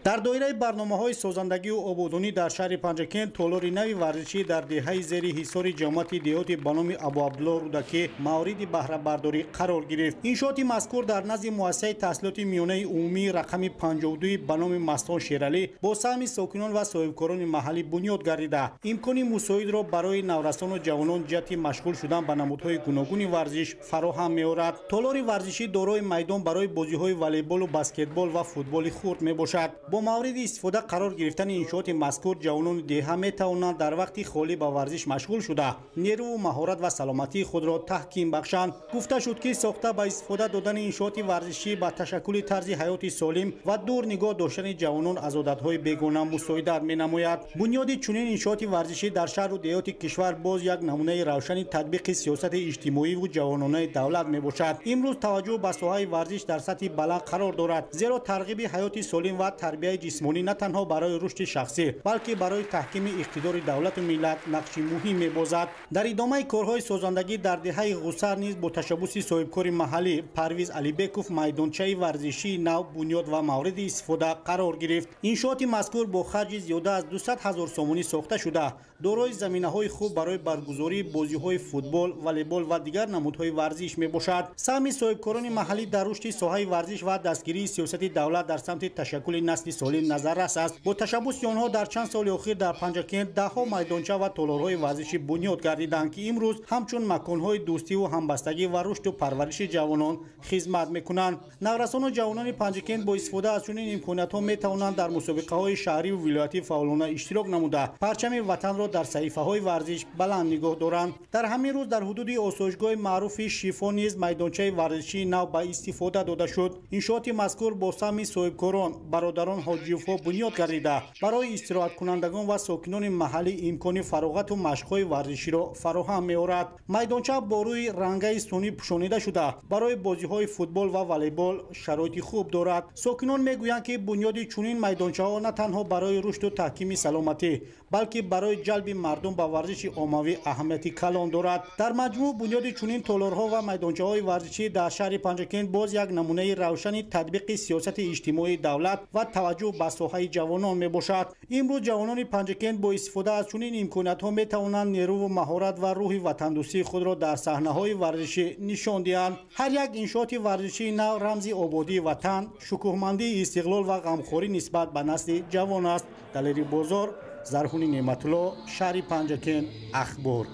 Дар доираи барномаҳои созандагию ободонӣ дар шаҳри Панҷакент толори нави варзишӣ дар деҳаи зери ҳисори ҷамоати деҳоти ба номи Абуабдулло Рӯдакӣ мавриди баҳрабардорӣ қарор гирифт. Иншооти мазкур дар назди муассисаи таҳсилоти миёнаи умумии рақами 52 ба номи Мастон Шералӣ бо саҳми сокинон ва соҳибкорони маҳаллӣ бунёд гардида, имкони мусоидро барои наврасону ҷавонон ҷиҳати машғул шудан ба намудҳои гуногуни варзиш фароҳам меорад. Толори варзишӣ дорои майдон барои бозиҳои волейболу баскетбол ва футболи хурд мебошад. Бо мавриди истифода қарор гирифтани иншооти мазкур ҷавонони деҳа метавонанд дар вақти холӣ ба варзиш машғул шуда, нерӯву маҳорат ва саломатии худро таҳким бахшанд. Гуфта шуд, ки сохта ба истифода додани иншооти варзишӣ ба ташаккули тарзи ҳаёти солим ва дур нигоҳ доштани ҷавонон аз одатҳои бегона мусоидат менамояд. Бунёди чунин иншооти варзишӣ дар шаҳру деҳоти кишвар боз як намунаи равшани татбиқи сиёсати иҷтимоиву ҷавононаи давлат мебошад. Имрӯз таваҷҷӯҳ ба соҳаи варзиш дар сатҳи баланд қарор дорад, зеро тарғиби ҳаёти солим ва тарбияи ҷисмонӣ на танҳо барои рушди шахсӣ, балки барои таҳкими иқтидори давлату миллат нақши муҳим мебозад. Дар идомаи корҳои созандагӣ дар деҳаи Ғусар низ бо ташаббуси соҳибкори маҳаллӣ Парвиз Алибеков майдончаи варзишии нав бунёд ва мавриди истифода қарор гирифт. Иншооти мазкур бо харҷи зиёда аз 200 000 сомонӣ сохта шуда, дорои заминаҳои хуб барои баргузории бозиҳои футбол, волейбол ва дигар намудҳои варзиш мебошад. Саҳми соҳибкорони маҳаллӣ дар рушди соҳаи варзиш ва дастгирии сиёсати давлат дар самти ташаккули насли солим назаррас аст. Бо ташаббуси онҳо дар чанд соли охир дар Панҷакент даҳҳо майдонча ва толорҳои варзишӣ бунёд гардиданд, ки имрӯз ҳамчун маконҳои дӯстиву ҳамбастагӣ ва рушду парвариши ҷавонон хизмат мекунанд. Наврасону ҷавонони Панҷакент бо истифода аз чунин имкониятҳо метавонанд дар мусобиқаҳои шаҳриву вилоятӣ фаъолона иштирок намуда, парчами ватанро дар саҳифаҳои варзиш баланд нигоҳ доранд. Дар ҳамин рӯз дар ҳудуди осоишгоҳи маъруфи Шифо низ майдончаи варзишии нав ба истифода дода шуд. Иншооти мазкур бо саҳми соҳибкорон бародарон Ҳоҷиевҳо бунёд гардида, барои истироҳаткунандагон ва сокинони маҳаллӣ имкони фароғату машқҳои варзиширо фароҳам меорад. Майдонча бо рӯи рангаи сунъӣ пӯшонида шуда, барои бозиҳои футбол ва волейбол шароити хуб дорад. Сокинон мегӯянд, ки бунёди чунин майдончаҳо на танҳо барои рушду таҳкими саломатӣ, балки барои ҷалби мардум ба варзиши оммавӣ аҳамияти калон дорад. Дар маҷмӯъ бунёди чунин толорҳо ва майдончаҳои варзишӣ дар шаҳри Панҷакент боз як намунаи равшани татбиқи сиёсати иҷтимоии давлат ва таваҷҷӯҳ ба соҳаи ҷавонон мебошад. Имрӯз ҷавонони Панҷакент бо истифода аз чунин имкониятҳо метавонанд нерӯ ва маҳорат ва рӯҳи ватандӯстии худро дар саҳнаҳои варзишӣ нишон диҳанд. Ҳар як иншооти варзишии нав рамзи ободии ватан, шукӯҳмандии истиқлол ва ғамхорӣ нисбат ба насли ҷавон аст. Далери Бозор, Зарҳуни Неъматулло, шаҳри Панҷакент, Ахбор.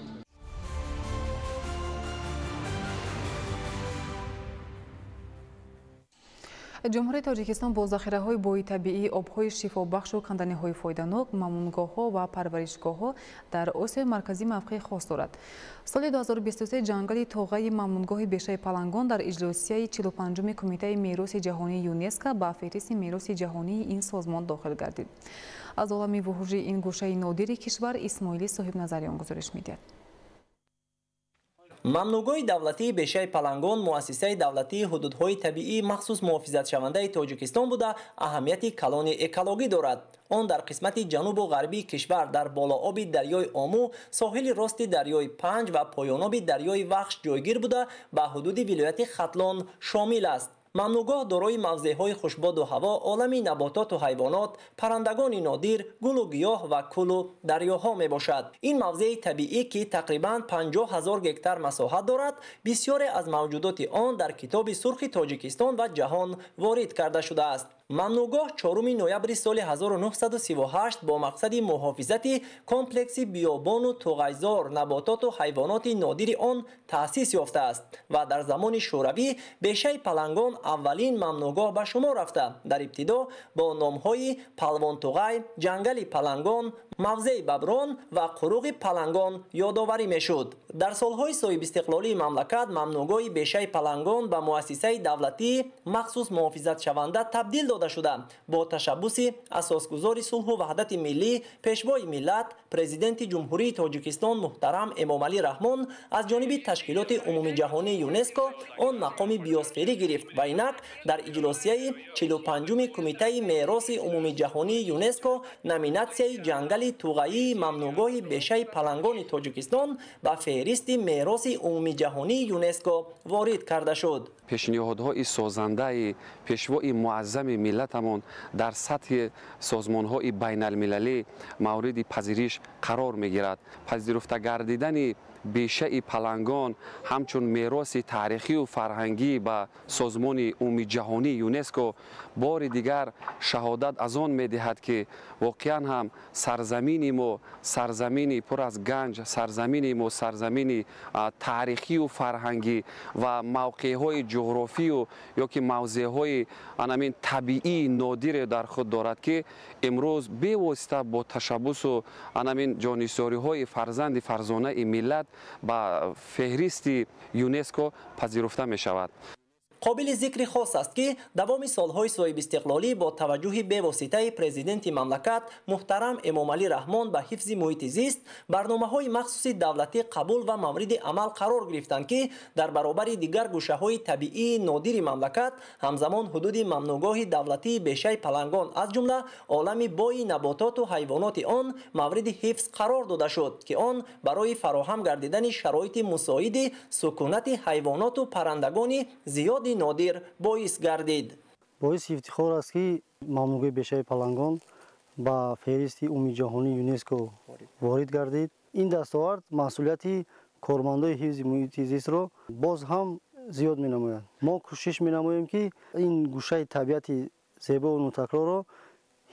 Ҷумҳурии Тоҷикистон бо захираҳои бои табиӣ, обҳои шифобахшу канданиҳои фоиданок, мамнуъгоҳҳо ва парваришгоҳҳо дар Осиёи Марказӣ мавқеи хос дорад. Соли 2023 ҷангали тоғаи мамнуъгоҳи Бешаи Палангон дар иҷлосияи 45-уми Кумитаи мероси ҷаҳонии ЮНЕСКО ба феҳристи мероси ҷаҳонии ин созмон дохил гардид. Аз олами вуҳуши ин гӯшаи нодири кишвар Исмоили Соҳибназариён гузориш медиҳад. Мамнуъгоҳи давлатии Бешаи Палангон муассисаи давлатии ҳудудҳои табиии махсус муҳофизатшавандаи Тоҷикистон буда, аҳамияти калони экологӣ дорад. Он дар қисмати ҷанубу ғарбии кишвар дар болооби дарёи Ому, соҳили рости дарёи Панҷ ва поёноби дарёи Вахш ҷойгир буда, ба ҳудуди вилояти Хатлон шомил аст. Мамнуъгоҳ дорои мавзеъҳои хушбоду ҳаво, олами набототу ҳайвонот, паррандагони нодир, гулу гиёҳ ва кӯлу дарёҳо мебошад. Ин мавзеи табиӣ, ки тақрибан 50 000 гектар масоҳат дорад, бисёре аз мавҷудоти он дар Китоби сурхи Тоҷикистон ва ҷаҳон ворид карда шудааст. Мамнуъгоҳ 4 ноябри соли 1938 бо мақсади муҳофизати комплекси биёбону туғайзор, набототу ҳайвоноти нодири он таъсис ёфтааст ва дар замони Шӯравӣ Бешаи Палангон аввалин мамнуъгоҳ ба шумор рафта, дар ибтидо бо номҳои Палвонтуғай, ҷангали Палангон, мавзеи Баброн ва Қуруғи Палангон ёдоварӣ мешуд. Дар солҳои соҳибистиқлолии мамлакат мамнуъгоҳи Бешаи Палангон ба муассисаи давлатии махсус муҳофизатшаванда табдил дода шуда, бо ташаббуси асосгузори сулҳу ваҳдати миллӣ, пешвои миллат, президенти Ҷумҳурии Тоҷикистон муҳтарам Эмомалӣ Раҳмон аз ҷониби ташкилоти умумиҷаҳонии ЮНЕСКО он мақоми биосферӣ гирифт ва инак дар иҷлосияи 45-уми Кумитаи мероси умумиҷаҳонии ЮНЕСКО номинатсияи ҷангали туғаии мамнуъгоҳи Бешаи Палангони Тоҷикистон ба феҳристи мероси умумиҷаҳонии ЮНЕСКО ворид карда шуд. Пешниҳодҳои созандаи пешвои муаззами миллатамон дар сатҳи созмонҳои байналмилалӣ мавриди пазириш қарор мегирад. Пазируфта гардидани Бешаи Палангон ҳамчун мероси таърихию фарҳангӣ ба созмони умумиҷаҳонии ЮНЕСКО бори дигар шаҳодат аз он медиҳад, ки воқеан ҳам сарзамини мо сарзамини пур аз ганҷ, сарзамини мо сарзамини таърихию фарҳангӣ ва мавқеъҳои ҷуғрофию ё ки мавзеъҳои анамин табиии нодире дар худ дорад, ки имрӯз бевосита бо ташаббусу анамин ҷонисориҳои фарзанди фарзонаи миллат ба феҳристи ЮНЕСКО пазируфта мешавад. Қобили зикри хос аст, ки давоми солҳои соҳибистиқлолӣ бо таваҷҷӯҳи бевоситаи президенти мамлакат муҳтарам Эмомалӣ Раҳмон ба ҳифзи муҳити зист барномаҳои махсуси давлатӣ қабул ва мавриди амал қарор гирифтанд, ки дар баробари дигар гӯшаҳои табиии нодири мамлакат ҳамзамон ҳудуди мамнуъгоҳи давлатии Бешаи Палангон аз ҷумла олами бои набототу ҳайвоноти он мавриди ҳифз қарор дода шуд, ки он барои фароҳам гардидани шароити мусоиди сукунати ҳайвоноту паррандагони зиёди нодир боис гардид. Боиси ифтихор аст, ки мамнуъгоҳи Бешаи Палангон ба феҳристи умумиҷаҳонии ЮНЕСКО ворид гардид. Ин дастовард масъулияти кормандои ҳифзи муҳити зистро боз ҳам зиёд менамояд. Мо кӯшиш менамоем, ки ин гӯшаи табиати зебову нотакрорро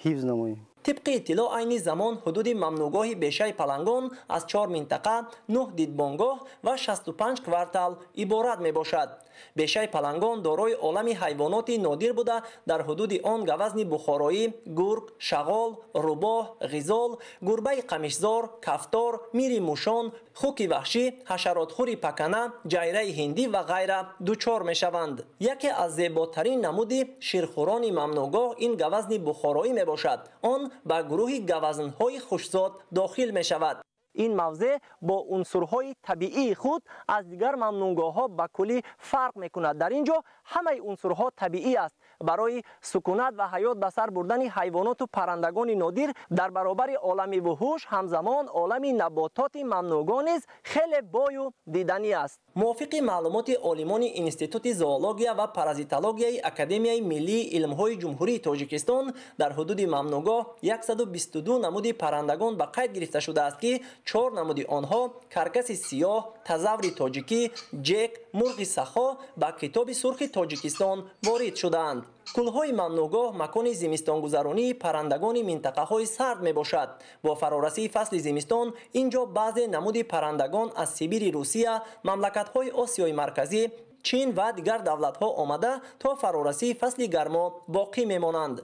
ҳифз намоем. Тибқи иттилоъ, айни замон ҳудуди мамнуъгоҳи Бешаи Палангон аз 4 минтақа, 9 дидбонгоҳ ва 65 квартал иборат мебошад. Бешаи Палангон дорои олами ҳайвоноти нодир буда, дар ҳудуди он гавазни бухороӣ, гург, шағол, рӯбоҳ, ғизол, гурбаи қамишзор, кафтор, мири мушон, хуки ваҳшӣ, ҳашаротхӯри пакана, ҷайраи ҳиндӣ ва ғайра дучор мешаванд. Яке аз зеботарин намуди ширхӯрони мамнуъгоҳ ин гавазни бухороӣ мебошад. Он ба гурӯҳи гавазнҳои хушзод дохил мешавад. Ин мавзеъ бо унсурҳои табиии худ аз дигар мамнуъгоҳҳо ба куллӣ фарқ мекунад. Дар ин ҷо ҳамаи унсурҳо табиӣ аст Барои сукунат ва ҳаёт ба сар бурдани ҳайвоноту паррандагони нодир дар баробари олами вуҳуш ҳамзамон олами набототи мамнӯъгоҳ низ хеле бою диданӣ аст. Мувофиқи маълумоти олимони Институти зоология ва паразитологияи Академияи миллии илмҳои Ҷумҳурии Тоҷикистон дар ҳудуди мамнӯъгоҳ 122 намуди паррандагон ба қайд гирифта шудааст, ки 4 намуди онҳо каркаси сиёҳ, тазаври тоҷикӣ, ҷек, мурғи сахо ба Китоби сурхи Тоҷикистон ворид шудаанд. Кӯлҳои мамнӯъгоҳ макони зимистонгузаронии паррандагони минтақаҳои сард мебошад. Бо фарорасии фасли зимистон ин ҷо баъзе намуди паррандагон аз Сибири Русия, мамлакатҳои Осиёи Марказӣ, Чин ва дигар давлатҳо омада то фарорасии фасли гармо боқӣ мемонанд.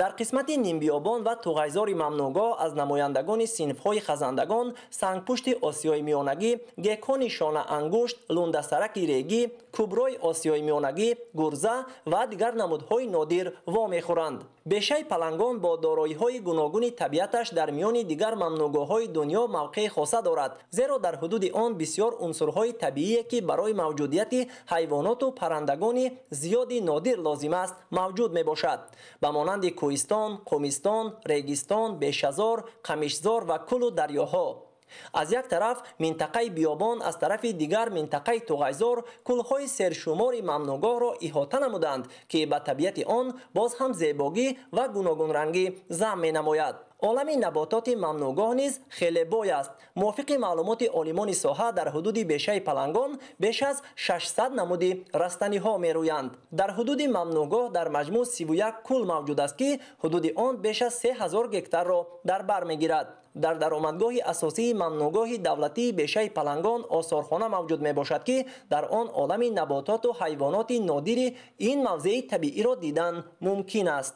Дар қисмати нимбиёбон ва туғайзори мамнӯъгоҳ аз намояндагони синфҳои хазандагон сангпушти Осиёи Миёнагӣ, гекони шонаангушт, лундасараки регӣ, куброи Осиёи Миёнагӣ, гурза ва дигар намудҳои нодир вомехӯранд. Бешаи Палангон бо дороиҳои гуногуни табиаташ дар миёни дигар мамнӯъгоҳҳои дунё мавқеи хоса дорад, зеро дар ҳудуди он бисёр унсурҳои табиие, ки барои мавҷудияти ҳайвоноту паррандагони зиёди нодир лозим аст, мавҷуд мебошад. Ба монанди кӯҳистон, қумистон, регистон, бешазор, қамишзор ва кӯлу дарёҳо. Аз як тараф минтақаи биёбон, аз тарафи дигар минтақаи туғайзор кӯлҳои сершумори мамнӯъгоҳро иҳота намуданд, ки ба табиати он боз ҳам зебогӣ ва гуногунрангӣ зам менамояд. Олами набототи мамнӯъгоҳ низ хеле бой аст. Мувофиқи маълумоти олимони соҳа дар ҳудуди бешаи Палангон беш аз 600 намуди растаниҳо мерӯянд. Дар ҳудуди мамнӯъгоҳ дар маҷмӯъ 31 кӯл мавҷуд аст, ки ҳудуди он беш аз 3000 гектарро дар бар мегирад. Дар даромадгоҳи асосии мамнӯъгоҳи давлатии бешаи Палангон осорхона мавҷуд мебошад, ки дар он олами набототу ҳайвоноти нодири ин мавзеи табииро дидан мумкин аст.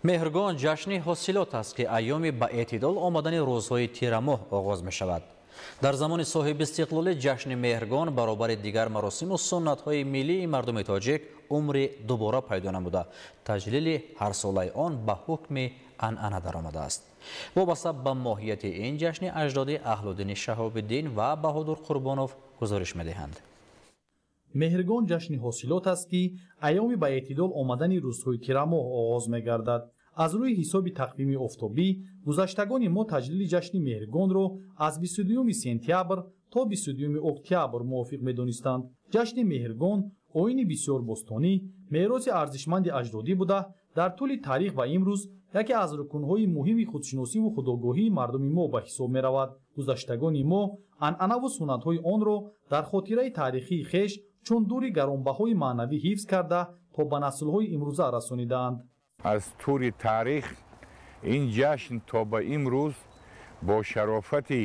Меҳргон ҷашни ҳосилот аст, ки айёми ба эътидол омадани рӯзҳои тирамоҳ оғоз мешавад. Дар замони соҳибистиқлолӣ ҷашни Меҳргон баробари дигар маросиму суннатҳои миллии мардуми тоҷик умри дубора пайдо намуда, таҷлили ҳарсолаи он ба ҳукми анъана даромадааст. Вобаста ба моҳияти ин ҷашни аҷдодӣ Аҳлуддини Шаҳобиддин ва Баҳодур Қурбонов гузориш медиҳанд. Меҳргон ҷашни ҳосилот аст, ки айёми ба эътидол омадани рӯзҳои тирамоҳ оғоз мегардад. Аз рӯи ҳисоби тақвими офтобӣ гузаштагони мо таҷлили ҷашни Меҳргонро аз 22 сентябр то 22 октябр мувофиқ медонистанд. Ҷашни Меҳргон оини бисёр бостонӣ, мероси арзишманди аҷдодӣ буда, дар тӯли таърих ва имрӯз яке аз рукунҳои муҳими худшиносиву худогоҳии мардуми мо ба ҳисоб меравад. Гузаштагони мо анъанаву суннатҳои онро дар хотираи таърихии хеш чун дури гаронбаҳои маънавӣ ҳифз карда то ба наслҳои имрӯза расонидаанд. Аз тӯри таърих ин ҷашн то ба имрӯз бо шарофати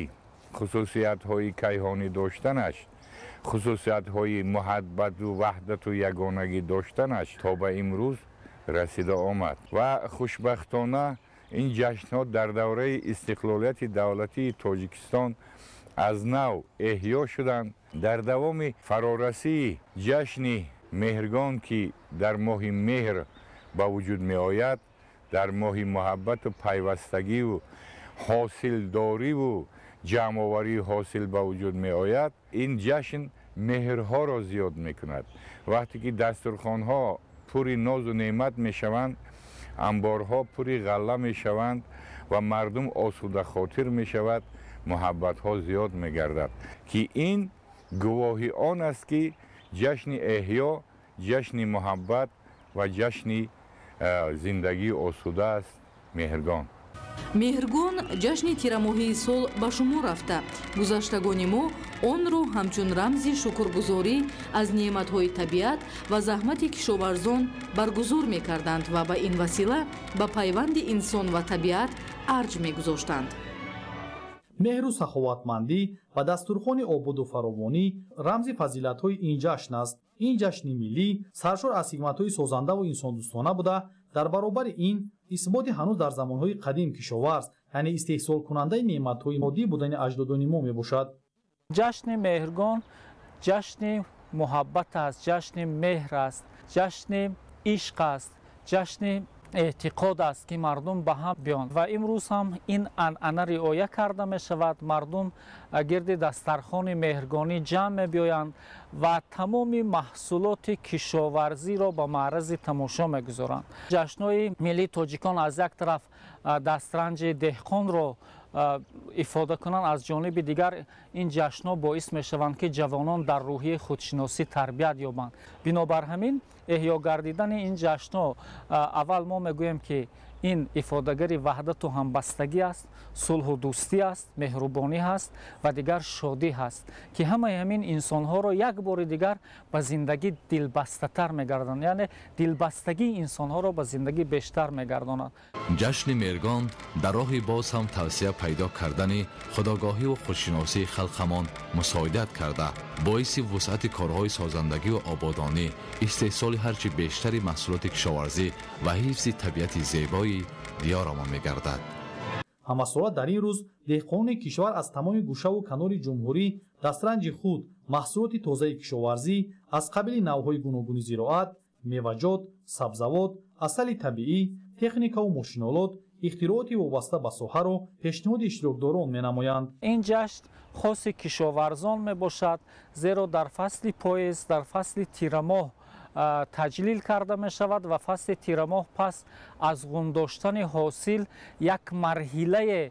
хусусиятҳои кайҳонӣ доштанаш, хусусиятҳои муҳаббату ваҳдату ягонагӣ доштанаш то ба имрӯз расида омад. Ва хушбахтона ин ҷашнҳо дар давраи истиқлолияти давлатии Тоҷикистон аз нав эҳё шуданд. Дар давоми фарорасии ҷашни Меҳргон, ки дар моҳи меҳр ба вуҷуд меояд, дар моҳи муҳаббату пайвастагиву ҳосилдориву ҷамъоварии ҳосил ба вуҷуд меояд, ин ҷашн меҳрҳоро зиёд мекунад. Вақте ки дастурхонҳо пури нозу неъмат мешаванд, анборҳо пури ғалла мешаванд ва мардум осудахотир мешавад, муҳаббатҳо зиёд мегардад, ки ин гувоҳи он аст, ки ҷашни эҳё, ҷашни муҳаббат ва ҷашни зиндагии осуда аст Меҳргон. Меҳргон ҷашни тирамоҳии сол ба шумор рафта, гузаштагони мо онро ҳамчун рамзи шукргузорӣ аз неъматҳои табиат ва заҳмати кишоварзон баргузор мекарданд ва ба ин васила ба пайванди инсон ва табиат арҷ мегузоштанд. Меҳру саховатмандӣ ва дастурхони ободу фаровонӣ рамзи фазилатҳои ин ҷашн аст. Ин ҷашни миллӣ саршор аз ҳикматҳои созандаву инсондӯстона буда, дар баробари ин исботи ҳанӯз дар замонҳои қадим кишоварз, яъне истеҳсолкунандаи неъматҳои моддӣ будани аҷдодони мо мебошад. Ҷашни Меҳргон ҷашни муҳаббат аст, ҷашни меҳр аст, ҷашни ишқ аст, ҷашни эътиқод аст, ки мардум ба ҳам биёнд ва имрӯз ҳам ин анъана риоя карда мешавад. Мардум гирди дастархони меҳргонӣ ҷамъ мебиёянд ва тамоми маҳсулоти кишоварзиро ба маърази тамошо мегузоранд. Ҷашнҳои миллии тоҷикон аз як тараф дастранҷи деҳқонро ифода кунанд, аз ҷониби дигар ин ҷашнҳо боис мешаванд, ки ҷавонон дар рӯҳияи худшиносӣ тарбият ёбанд. Бинобар ҳамин эҳё гардидани ин ҷашнҳо аввал мо мегӯем, ки ин ифодагари ваҳдату ҳамбастагӣ аст, сулҳу дӯстӣ аст, меҳрубонӣ ҳаст ва дигар шодӣ ҳаст, ки ҳамаи ҳамин инсонҳоро як бори дигар ба зиндагӣ дилбастатар мегардонад, яъне дилбастагии инсонҳоро ба зиндагӣ бештар мегардонад. Ҷашни Меҳргон дар роҳи боз ҳам тавсия пайдо кардани худогоҳиву худшиносии халқамон мусоидат карда, боиси вусъати корҳои созандагиву ободонӣ, истеҳсоли ҳарчи бештари маҳсулоти кишоварзӣ ва ҳифзи табиати зебои диёрамон мегардад. Ҳамасола дар ин рӯз деҳқонони кишвар аз тамоми гӯшаву канори ҷумҳурӣ дастранҷи худ, маҳсулоти тозаи кишоварзӣ аз қабили навъҳои гуногуни зироат, меваҷот, сабзавот, асали табиӣ, техникаву мошинолот, ихтирооти вобаста ба соҳаро пешниҳоди иштирокдорон менамоянд. Ин ҷашн хоси кишоварзон мебошад, зеро дар фасли поиз, дар фасли тирамоҳ таҷлил карда мешавад ва фасли тирамоҳ пас аз ғундоштани ҳосил як марҳилае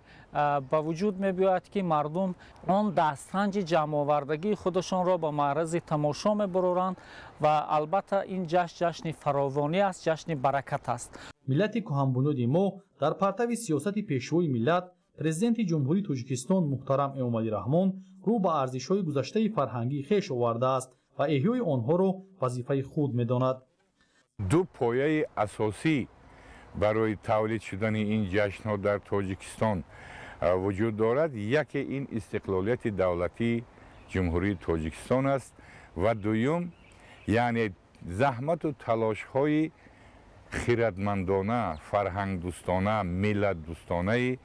ба вуҷуд мебиёяд, ки мардум он дастранҷи ҷамъовардагии худашонро ба маърази тамошо мебароранд ва албатта ин ҷашн ҷашни фаровонӣ аст, ҷашни баракат аст. Миллати кӯҳанбунёди мо дар партави сиёсати пешвои миллат, президенти Ҷумҳурии Тоҷикистон муҳтарам Эмомалӣ Раҳмон рӯ ба арзишҳои гузаштаи фарҳангии хеш овардааст ва эҳёи онҳоро вазифаи худ медонад. Ду пояи асосӣ барои тавлид шудани ин ҷашнҳо дар Тоҷикистон вуҷуд дорад. Яке ин истиқлолияти давлатии Ҷумҳурии Тоҷикистон аст ва дуюм, яъне заҳмату талошҳои хиратмандона, фарҳангдӯстона, миллатдӯстонаи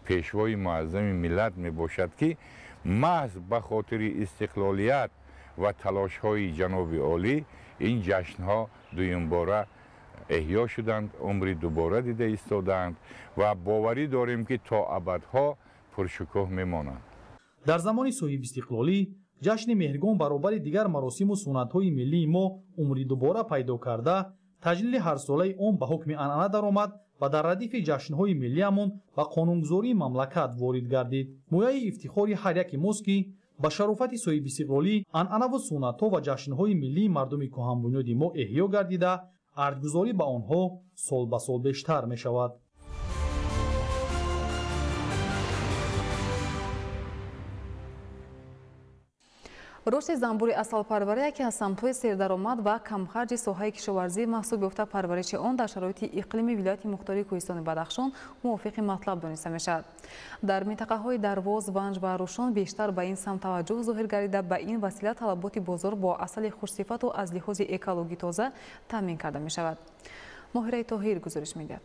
пешвои муаззами миллат мебошад, ки маҳз ба хотири истиқлолият ва талошҳои ҷаноби олӣ ин ҷашнҳо дуюмбора эҳё шуданд, умри дубора дида истодаанд ва боварӣ дорем, ки то абадҳо пуршукӯҳ мемонанд. Дар замони соҳибистиқлолӣ ҷашни Меҳргон баробари дигар маросиму суннатҳои миллии мо умри дубора пайдо карда, таҷлили ҳарсолаи он ба ҳукми анъана даромад ва дар радифи ҷашнҳои миллиамон ба қонунгузории мамлакат ворид гардид. Мояи ифтихори ҳар яке мост, ки ба шарофати соҳибистиқлолӣ анъанаву суннатҳо ва ҷашнҳои миллии мардуми кӯҳанбунёди мо эҳё гардида, арҷгузорӣ ба онҳо сол ба сол бештар мешавад. Рушди занбури асалпарварӣ яке аз самтҳои сердаромад ва камхарҷи соҳаи кишоварзӣ маҳсуб ёфта, парвариши он дар шароити иқлими вилояти мухтори Кӯҳистони Бадахшон мувофиқи матлаб дониста мешавад. Дар минтақаҳои Дарвоз, Ванҷ ва Рӯшон бештар ба ин самт таваҷҷӯҳ зоҳир гардида, ба ин васила талаботи бозор бо асали хушсифату аз лиҳози экологӣ тоза таъмин карда мешавад. Моҳираи Тоҳир гузориш медиҳад.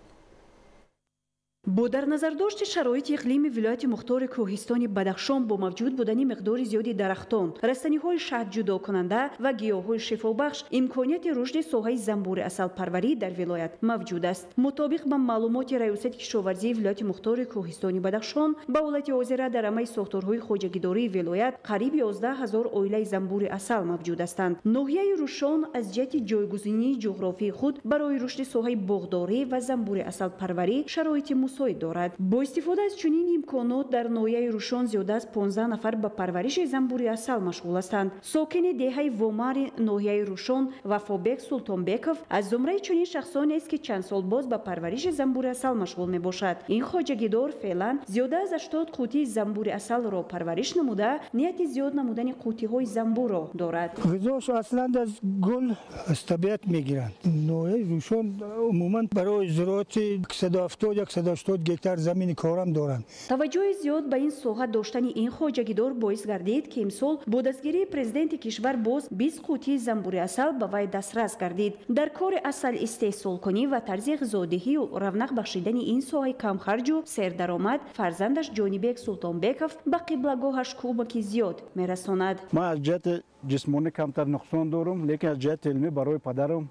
Бо дар назардошти шароити иқлими вилояти мухтори Кӯҳистони Бадахшон бо мавҷуд будани миқдори зиёди дарахтон, растаниҳои шаҳдҷудокунанда ва гиёҳҳои шифобахш, имконияти рушди соҳаи занбури асалпарварӣ дар вилоят мавҷуд аст. Мутобиқ ба маълумоти Раёсати кишоварзии вилояти мухтори Кӯҳистони Бадахшон, ба ҳолати ҳозира дар ҳамаи сохторҳои хоҷагидории вилоят қариб 11 ҳазор оилаи занбури асал мавҷуд ҳастанд. Ноҳияи Рӯшон аз ҷиҳати ҷойгузинии ҷуғрофии худ барои рушди соҳаи боғдорӣ ва занбури асалпарварӣ шароити мусоид дорад. Бо истифода аз чунин имконот дар ноҳияи Рӯшон зиёда аз 15 нафар ба парвариши занбури асал машғул ҳастанд. Сокини деҳаи Вомари ноҳияи Рӯшон Вафобек Султонбеков аз зумраи чунин шахсонест, ки чанд сол боз ба парвариши занбури асал машғул мебошад. Ин хоҷагидор феълан зиёда аз 80 қутии занбури асалро парвариш намуда, нияти зиёд намудани қутиҳои занбурро дорад. Ғизош аслан аз гул, аз табиат мегиранд. Ноҳияи Рӯшон умуман барои зироати 170-180 гектар замини корам доранд. Таваҷҷӯҳи зиёд ба ин соҳа доштани ин хоҷагидор боис гардид, ки имсол бо дастгирии президенти кишвар боз 20 қутии занбури асал ба вай дастрас гардид. Дар кори асал истеҳсолкунӣ ва тарзи ғизодиҳию равнақ бахшидани ин соҳаи камхарҷу сердаромад фарзандаш Ҷонибек Султонбеков ба қиблагоҳаш кӯмаки зиёд мерасонад. Ман аз ҷиҳати ҷисмонӣ камтар нуқсон дорам, лекин аз ҷиҳати илмӣ барои падарам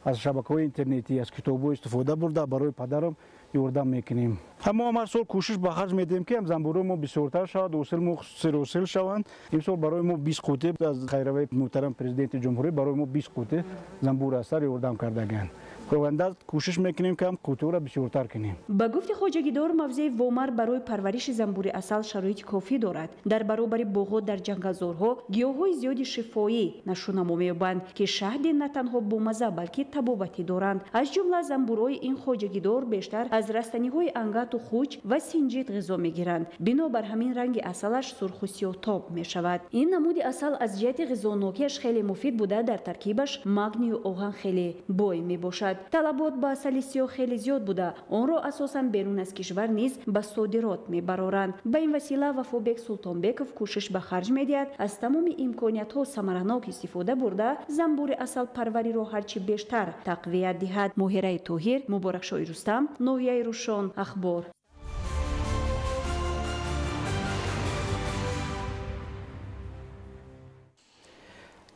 Аз шабакаҳои интернетӣ, аз китобҳо истифода бурда, барои падарам ёрдам мекунем. Мо ҳам ҳар сол кӯшиш ба харҷ медиҳем, ки ҳам занбӯрҳои мо бисёртар шавад, ҳосил мо серҳосил шаванд. Имсол барои мо 20 қутӣ аз хайравии муҳтарам президенти ҷумҳурӣ барои мо 20 қутӣ занбӯр асал ёрдам кардагианд. Оянда кӯшиш мекунем, ки ҳам қутиҳоро бисёртар кунем. Ба гуфти хоҷагидор, мавзеи Вомар барои парвариши занбӯри асал шароити кофӣ дорад. Дар баробари боғҳо дар ҷангалзорҳо гиёҳҳои зиёди шифоӣ нашӯнамо меёбанд, ки шаҳди на танҳо бомазза, балки табобатӣ доранд. Аз ҷумла занбӯрҳои ин хоҷагидор бештар аз растаниҳои ангату хуч ва синҷид ғизо мегиранд. Бинобар ҳамин ранги асалаш сурху сиёҳтоб мешавад. Ин намуди асал аз ҷиҳати ғизонокиаш хеле муфид буда, дар таркибаш магнию оҳан хеле бой мебошад. Талабот ба асали сиёҳ хеле зиёд буда, онро асосан берун аз кишвар низ ба содирот мебароранд. Ба ин васила Вафобек Султонбеков кӯшиш ба харҷ медиҳад аз тамоми имкониятҳо самаранок истифода бурда, занбӯри асалпарвариро ҳарчи бештар тақвият диҳад. Моҳираи Тоҳир, Муборакшоҳи Рустам, ноҳияи Рӯшон, Ахбор.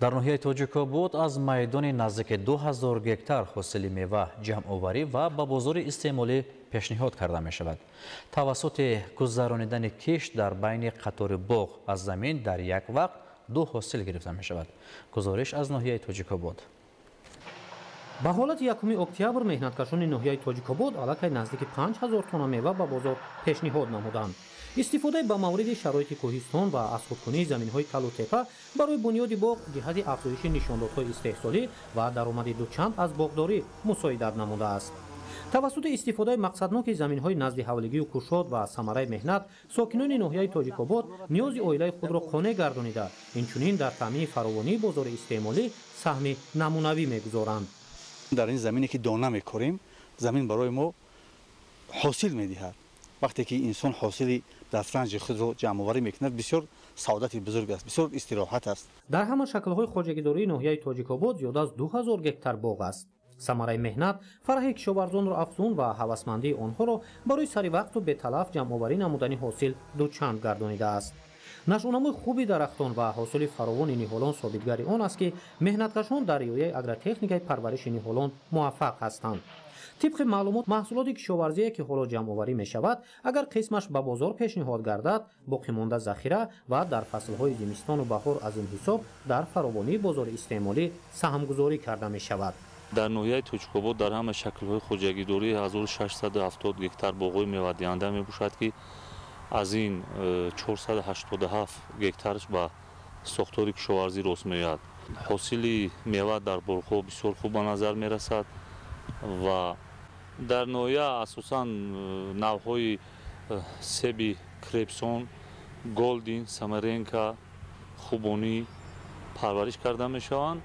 Дар ноҳияи Тоҷикобод аз майдони наздики 2000 гектар ҳосили мева ҷамъоварӣ ва ба бозори истеъмолӣ пешниҳод карда мешавад. Тавассути гузаронидани кишт дар байни қатори боғ аз замин дар як вақт ду ҳосил гирифта мешавад. Гузориш аз ноҳияи Тоҷикобод. Ба ҳолати 1 октябр меҳнаткашони ноҳияи Тоҷикобод аллакай наздики 5000 тонна мева ба бозор пешниҳод намуданд. Истифодаи ба мавриди шароити кӯҳистон ва аз худкунии заминҳои талутепа барои бунёди боғ ҷиҳати афзоиши нишондодҳои истеҳсолӣ ва даромади дучанд аз боғдорӣ мусоидат намудааст. Тавассути истифодаи мақсадноки заминҳои назди ҳавлигию кушод ва самараи меҳнат, сокинони ноҳияи Тоҷикобод ниёзи оилаи худро қонеъ гардонида, инчунин дар таъмини фаровонии бозори истеъмолӣ саҳми намунавӣ мегузоранд. Дар ин замине ки дона мекорем, замин барои мо ҳосил медиҳад. Вақте ки инсон ҳосили дастранҷи худро ҷамъоварӣ мекунад, бисёр саодати бузург аст, бисёр истироҳат аст. Дар ҳама шаклҳои хоҷагидории ноҳияи Тоҷикобод зиёда аз 2000 гектар боғ аст. Самараи меҳнат фараҳи кишоварзонро афзун ва ҳавасмандии онҳоро барои саривақту беталаф ҷамъоварӣ намудани ҳосил дучанд гардонидааст. Нашъунамои хуби дарахтон ва ҳосили фаровони ниҳолон собитгари он аст, ки меҳнаткашон дар риояи агротехникаи парвариши ниҳолон муваффақ ҳастанд. Тибқи маълумот, маҳсулоти кишоварзие ки ҳоло ҷамъоварӣ мешавад, агар қисмаш ба бозор пешниҳод гардад, боқимонда захира ва дар фаслҳои зимистону баҳор аз ин ҳисоб дар фаровонии бозори истеъмолӣ саҳмгузорӣ карда мешавад. Дар ноҳияи Тоҷикобод дар ҳама шаклҳои хоҷагидорӣ 1670 гектар боғҳои мевадиҳанда мебошад, ки аз ин 487 гектарш ба сохтори кишоварзӣ рост меояд. Ҳосили мева дар боғҳо бисёр хуб ба назар мерасад ва дар ноҳия асосан навъҳои себи крепсон, голдин, самаренка, хубонӣ парвариш карда мешаванд.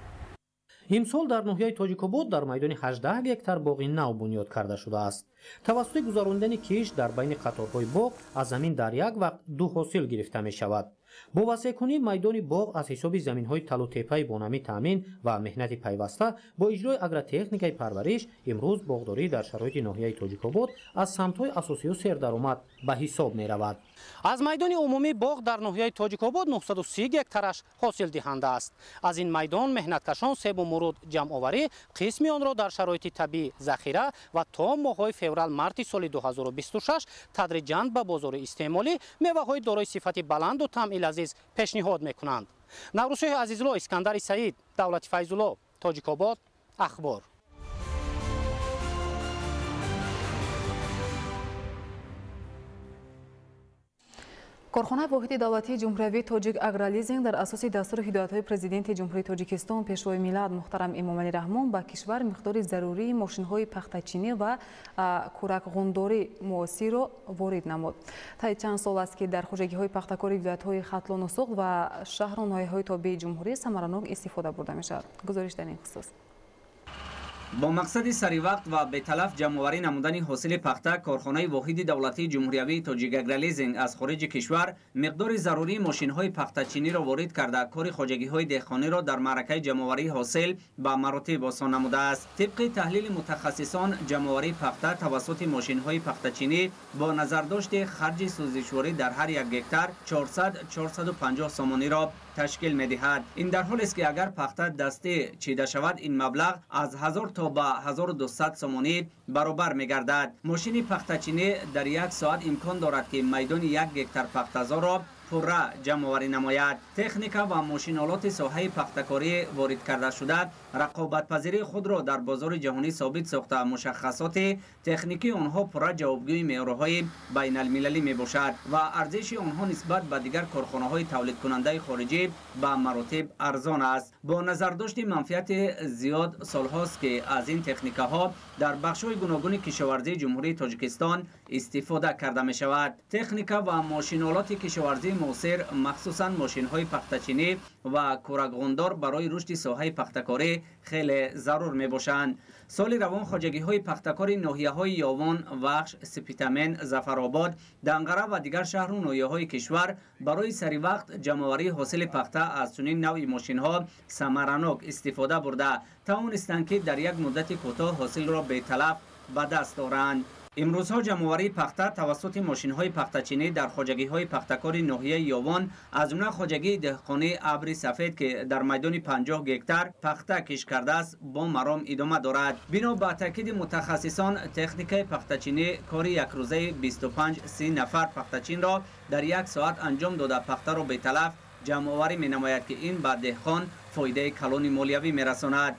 Имсол дар ноҳияи Тоҷикобод дар майдони 18 гектар боғи нав бунёд карда шудааст. Тавассути гузаронидани кишт дар байни қаторҳои боғ аз замин дар як вақт ду ҳосил гирифта мешавад. Бо васеъкунии майдони боғ аз ҳисоби заминҳои талутепаи бонамӣ таъмин ва меҳнати пайваста бо иҷрои агротехникаи парвариш, имрӯз боғдорӣ дар шароити ноҳияи Тоҷикобод аз самтҳои асосию сердаромад ба ҳисоб меравад. Аз майдони умумии боғ дар ноҳияи Тоҷикобод 930 гектараш ҳосилдиҳанда аст. Аз ин майдон меҳнаткашон себу муруд ҷамъоварӣ, қисми онро дар шароити табиӣ захира ва то моҳҳои феврал-марти соли 2026 тадриҷан ба бозори истеъмолӣ меваҳои дорои сифати баланду таъми лазиз пешниҳод мекунанд. Наврӯзшоҳи Азизулло, Искандари Саид, Давлати Файзулло, Тоҷикобод, Ахбор. Корхонаи воҳиди давлатии ҷумҳуриявии Тоҷик Агролизинг дар асоси дастуру ҳидоятҳои президенти Ҷумҳурии Тоҷикистон Пешвои миллат муҳтарам Эмомалӣ Раҳмон ба кишвар миқдори зарурии мошинҳои пахтачинӣ ва кӯракғундорӣ муосирро ворид намуд. Таи чанд сол аст, ки дар хоҷагиҳои пахтакори вилоятҳои Хатлону Суғд ва шаҳру ноҳияҳои тобеи ҷумҳурӣ самаранок истифода бурда мешавад. Гузориш дар ин хусус. Бо мақсади саривақт ва беталаф ҷамъоварӣ намудани ҳосили пахта, корхонаи воҳиди давлатии ҷумҳуриявии Тоҷикагролизинг аз хориҷи кишвар миқдори зарурии мошинҳои пахтачиниро ворид карда, кори хоҷагиҳои деҳқониро дар маъракаи ҷамъоварии ҳосил ба маротиб осон намудааст. Тибқи таҳлили мутахассисон, ҷамъоварии пахта тавассути мошинҳои пахтачинӣ бо назардошти харҷи сӯзишворӣ дар ҳар як гектар 400-450 сомониро ташкил медиҳад. Ин дар ҳолест ки агар пахта дастӣ чида шавад, ин маблағ аз 1000 то ба 1200 сомонӣ баробар мегардад. Мошини пахтачинӣ дар як соат имкон дорад ки майдони 1 гектар пахтазорро пурра ҷамъоварӣ намояд. Техника ва мошинолоти соҳаи пахтакорӣ ворид карда шуда рақобатпазирии худро дар бозори ҷаҳонӣ собит сохта, мушаххасоти техникии онҳо пурра ҷавобгӯи меъёрҳои байналмилалӣ мебошад ва арзиши онҳо нисбат ба дигар корхонаҳои тавлидкунандаи хориҷӣ ба маротиб арзон аст. Бо назардошти манфиати зиёд солҳост ки аз ин техникаҳо дар бахшҳои гуногуни кишоварзии Ҷумҳурии Тоҷикистон истифода карда мешавад. Техника ва мошинолоти кишоварзии муосир, махсусан мошинҳои пахтачинӣ ва кӯракғундор барои рушди соҳаи пахтакорӣ хеле зарур мебошанд. Соли равон хоҷагиҳои пахтакори ноҳияҳои Ёвон, Вахш, Сипитамен, Зафаробод, Данғара ва дигар шаҳру ноҳияҳои кишвар барои саривақт ҷамъоварии ҳосили пахта аз чунин навъи мошинҳо самаранок истифода бурда тавонистанд ки дар як муддати кӯтоҳ ҳосилро беталаф ба даст оранд. Имрӯзҳо ҷамъоварии пахта тавассути мошинҳои пахтачинӣ дар хоҷагиҳои пахтакори ноҳияи Ёвон, аз ҷумла хоҷагии деҳқонии Абри Сафед, ки дар майдони 50 гектар пахта кишт кардааст, бо маром идома дорад. Бино ба таъкиди мутахассисон, техникаи пахтачинӣ кори якрӯзаи 25-30 нафар пахтачинро дар як соат анҷом дода пахтаро беталаф ҷамъоварӣ менамояд, ки ин ба деҳқон фоидаи калони молиявӣ мерасонад.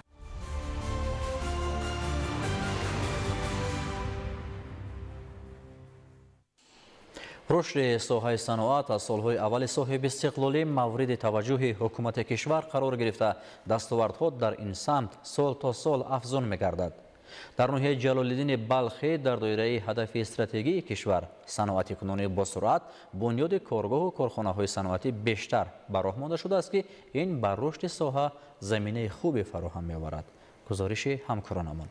Рушди соҳаи саноат аз солҳои аввали соҳиби истиқлолӣ мавриди таваҷҷӯҳи ҳукумати кишвар қарор гирифта, дастовардҳо дар ин самт сол то сол афзун мегардад. Дар ноҳияи Ҷалолиддини Балхӣ дар доираи ҳадафи стратегии кишвар саноатикунонии босуръат бунёди коргоҳу корхонаҳои саноатӣ бештар ба роҳ монда шудааст, ки ин ба рушди соҳа заминаи хубе фароҳам меоварад. Гузориши ҳамкоронамон.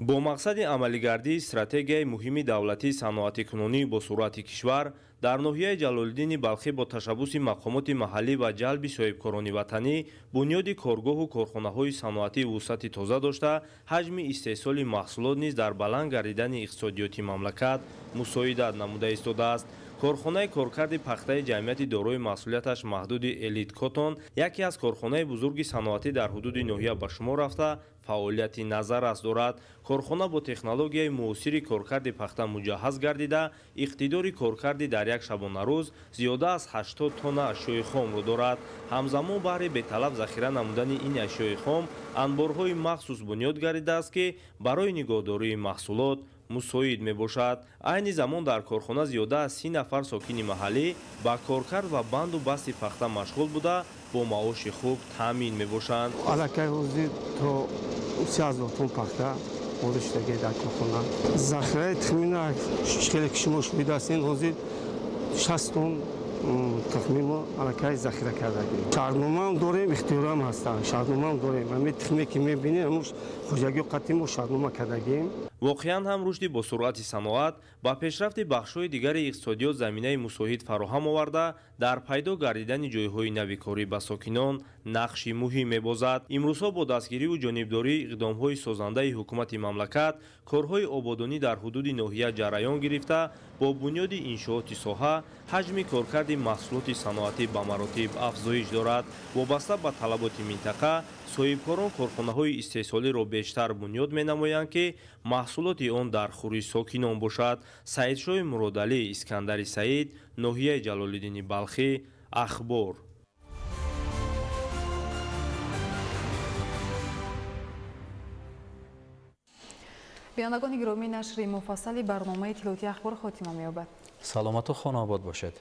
Бо мақсади амалигардии стратегияи муҳими давлатии саноатикунонии босуръати кишвар дар ноҳияи Ҷалолиддини Балхӣ бо ташаббуси мақомоти маҳаллӣ ва ҷалби соҳибкорони ватанӣ бунёди коргоҳу корхонаҳои саноатӣ вусъати тоза дошта, ҳаҷми истеҳсоли маҳсулот низ дар баланд гардидани иқтисодиёти мамлакат мусоидат намуда истодааст. Корхонаи коркарди пахтаи ҷамъияти дорои масъулияташ маҳдуди Элит Котон яке аз корхонаи бузурги саноатӣ дар ҳудуди ноҳия ба шумор рафта, фаъолияти назаррас дорад. Корхона бо технологияи муосири коркарди пахта муҷаҳҳаз гардида, иқтидори коркарди дар як шабонарӯз зиёда аз 80 тонна ашёи хомро дорад. Ҳамзамон баҳри беталаф захира намудани ин ашёи хом анборҳои махсус бунёд гардидааст, ки барои нигоҳдории маҳсулот мусоид мебошад. Айни замон дар корхона зиёда аз 30 нафар сокини маҳаллӣ ба коркард ва банду басти пахта машғул буда, бо маоши хуб таъмин мебошанд. Аллакай ҳозир то 3000 тонна пахта ворид шудагӣ дар корхона. Захираи тахмина хеле ки шумо шоҳид ҳастед, ҳозир 60 тонна тухми мо аллакай захира кардагӣ. Шартномаам дорем, ихтиёрам ҳастанд, шартномаам дорем. Ҳамин тухме ки мебинем, ҳамун хоҷагиҳо қатъи мо шартнома кардагием. Воқеан ҳам рушди босуръати саноат ба пешрафти бахшҳои дигари иқтисодиёт заминаи мусоид фароҳам оварда, дар пайдо гардидани ҷойҳои нави корӣ ба сокинон нақши муҳим мебозад. Имрӯзҳо бо дастгириву ҷонибдории иқдомҳои созандаи ҳукумати мамлакат корҳои ободонӣ дар ҳудуди ноҳия ҷараён гирифта, бо бунёди иншооти соҳа ҳаҷми коркарди маҳсулоти саноатӣ ба маротиб афзоиш дорад. Вобаста ба талаботи минтақа соҳибкорон корхонаҳои истеҳсолиро бештар бунёд менамоянд, ки маҳсулоти он дар хури сокинон бошад. Саидшоҳи Муродалӣ, Искандари Саид, ноҳияи Ҷалолиддини Балхӣ, Ахбор. Бинандагони гиромӣ, нашри муфассали барномаи иттилоотии Ахбор хотима меёбад. Саломату хонаобод бошед.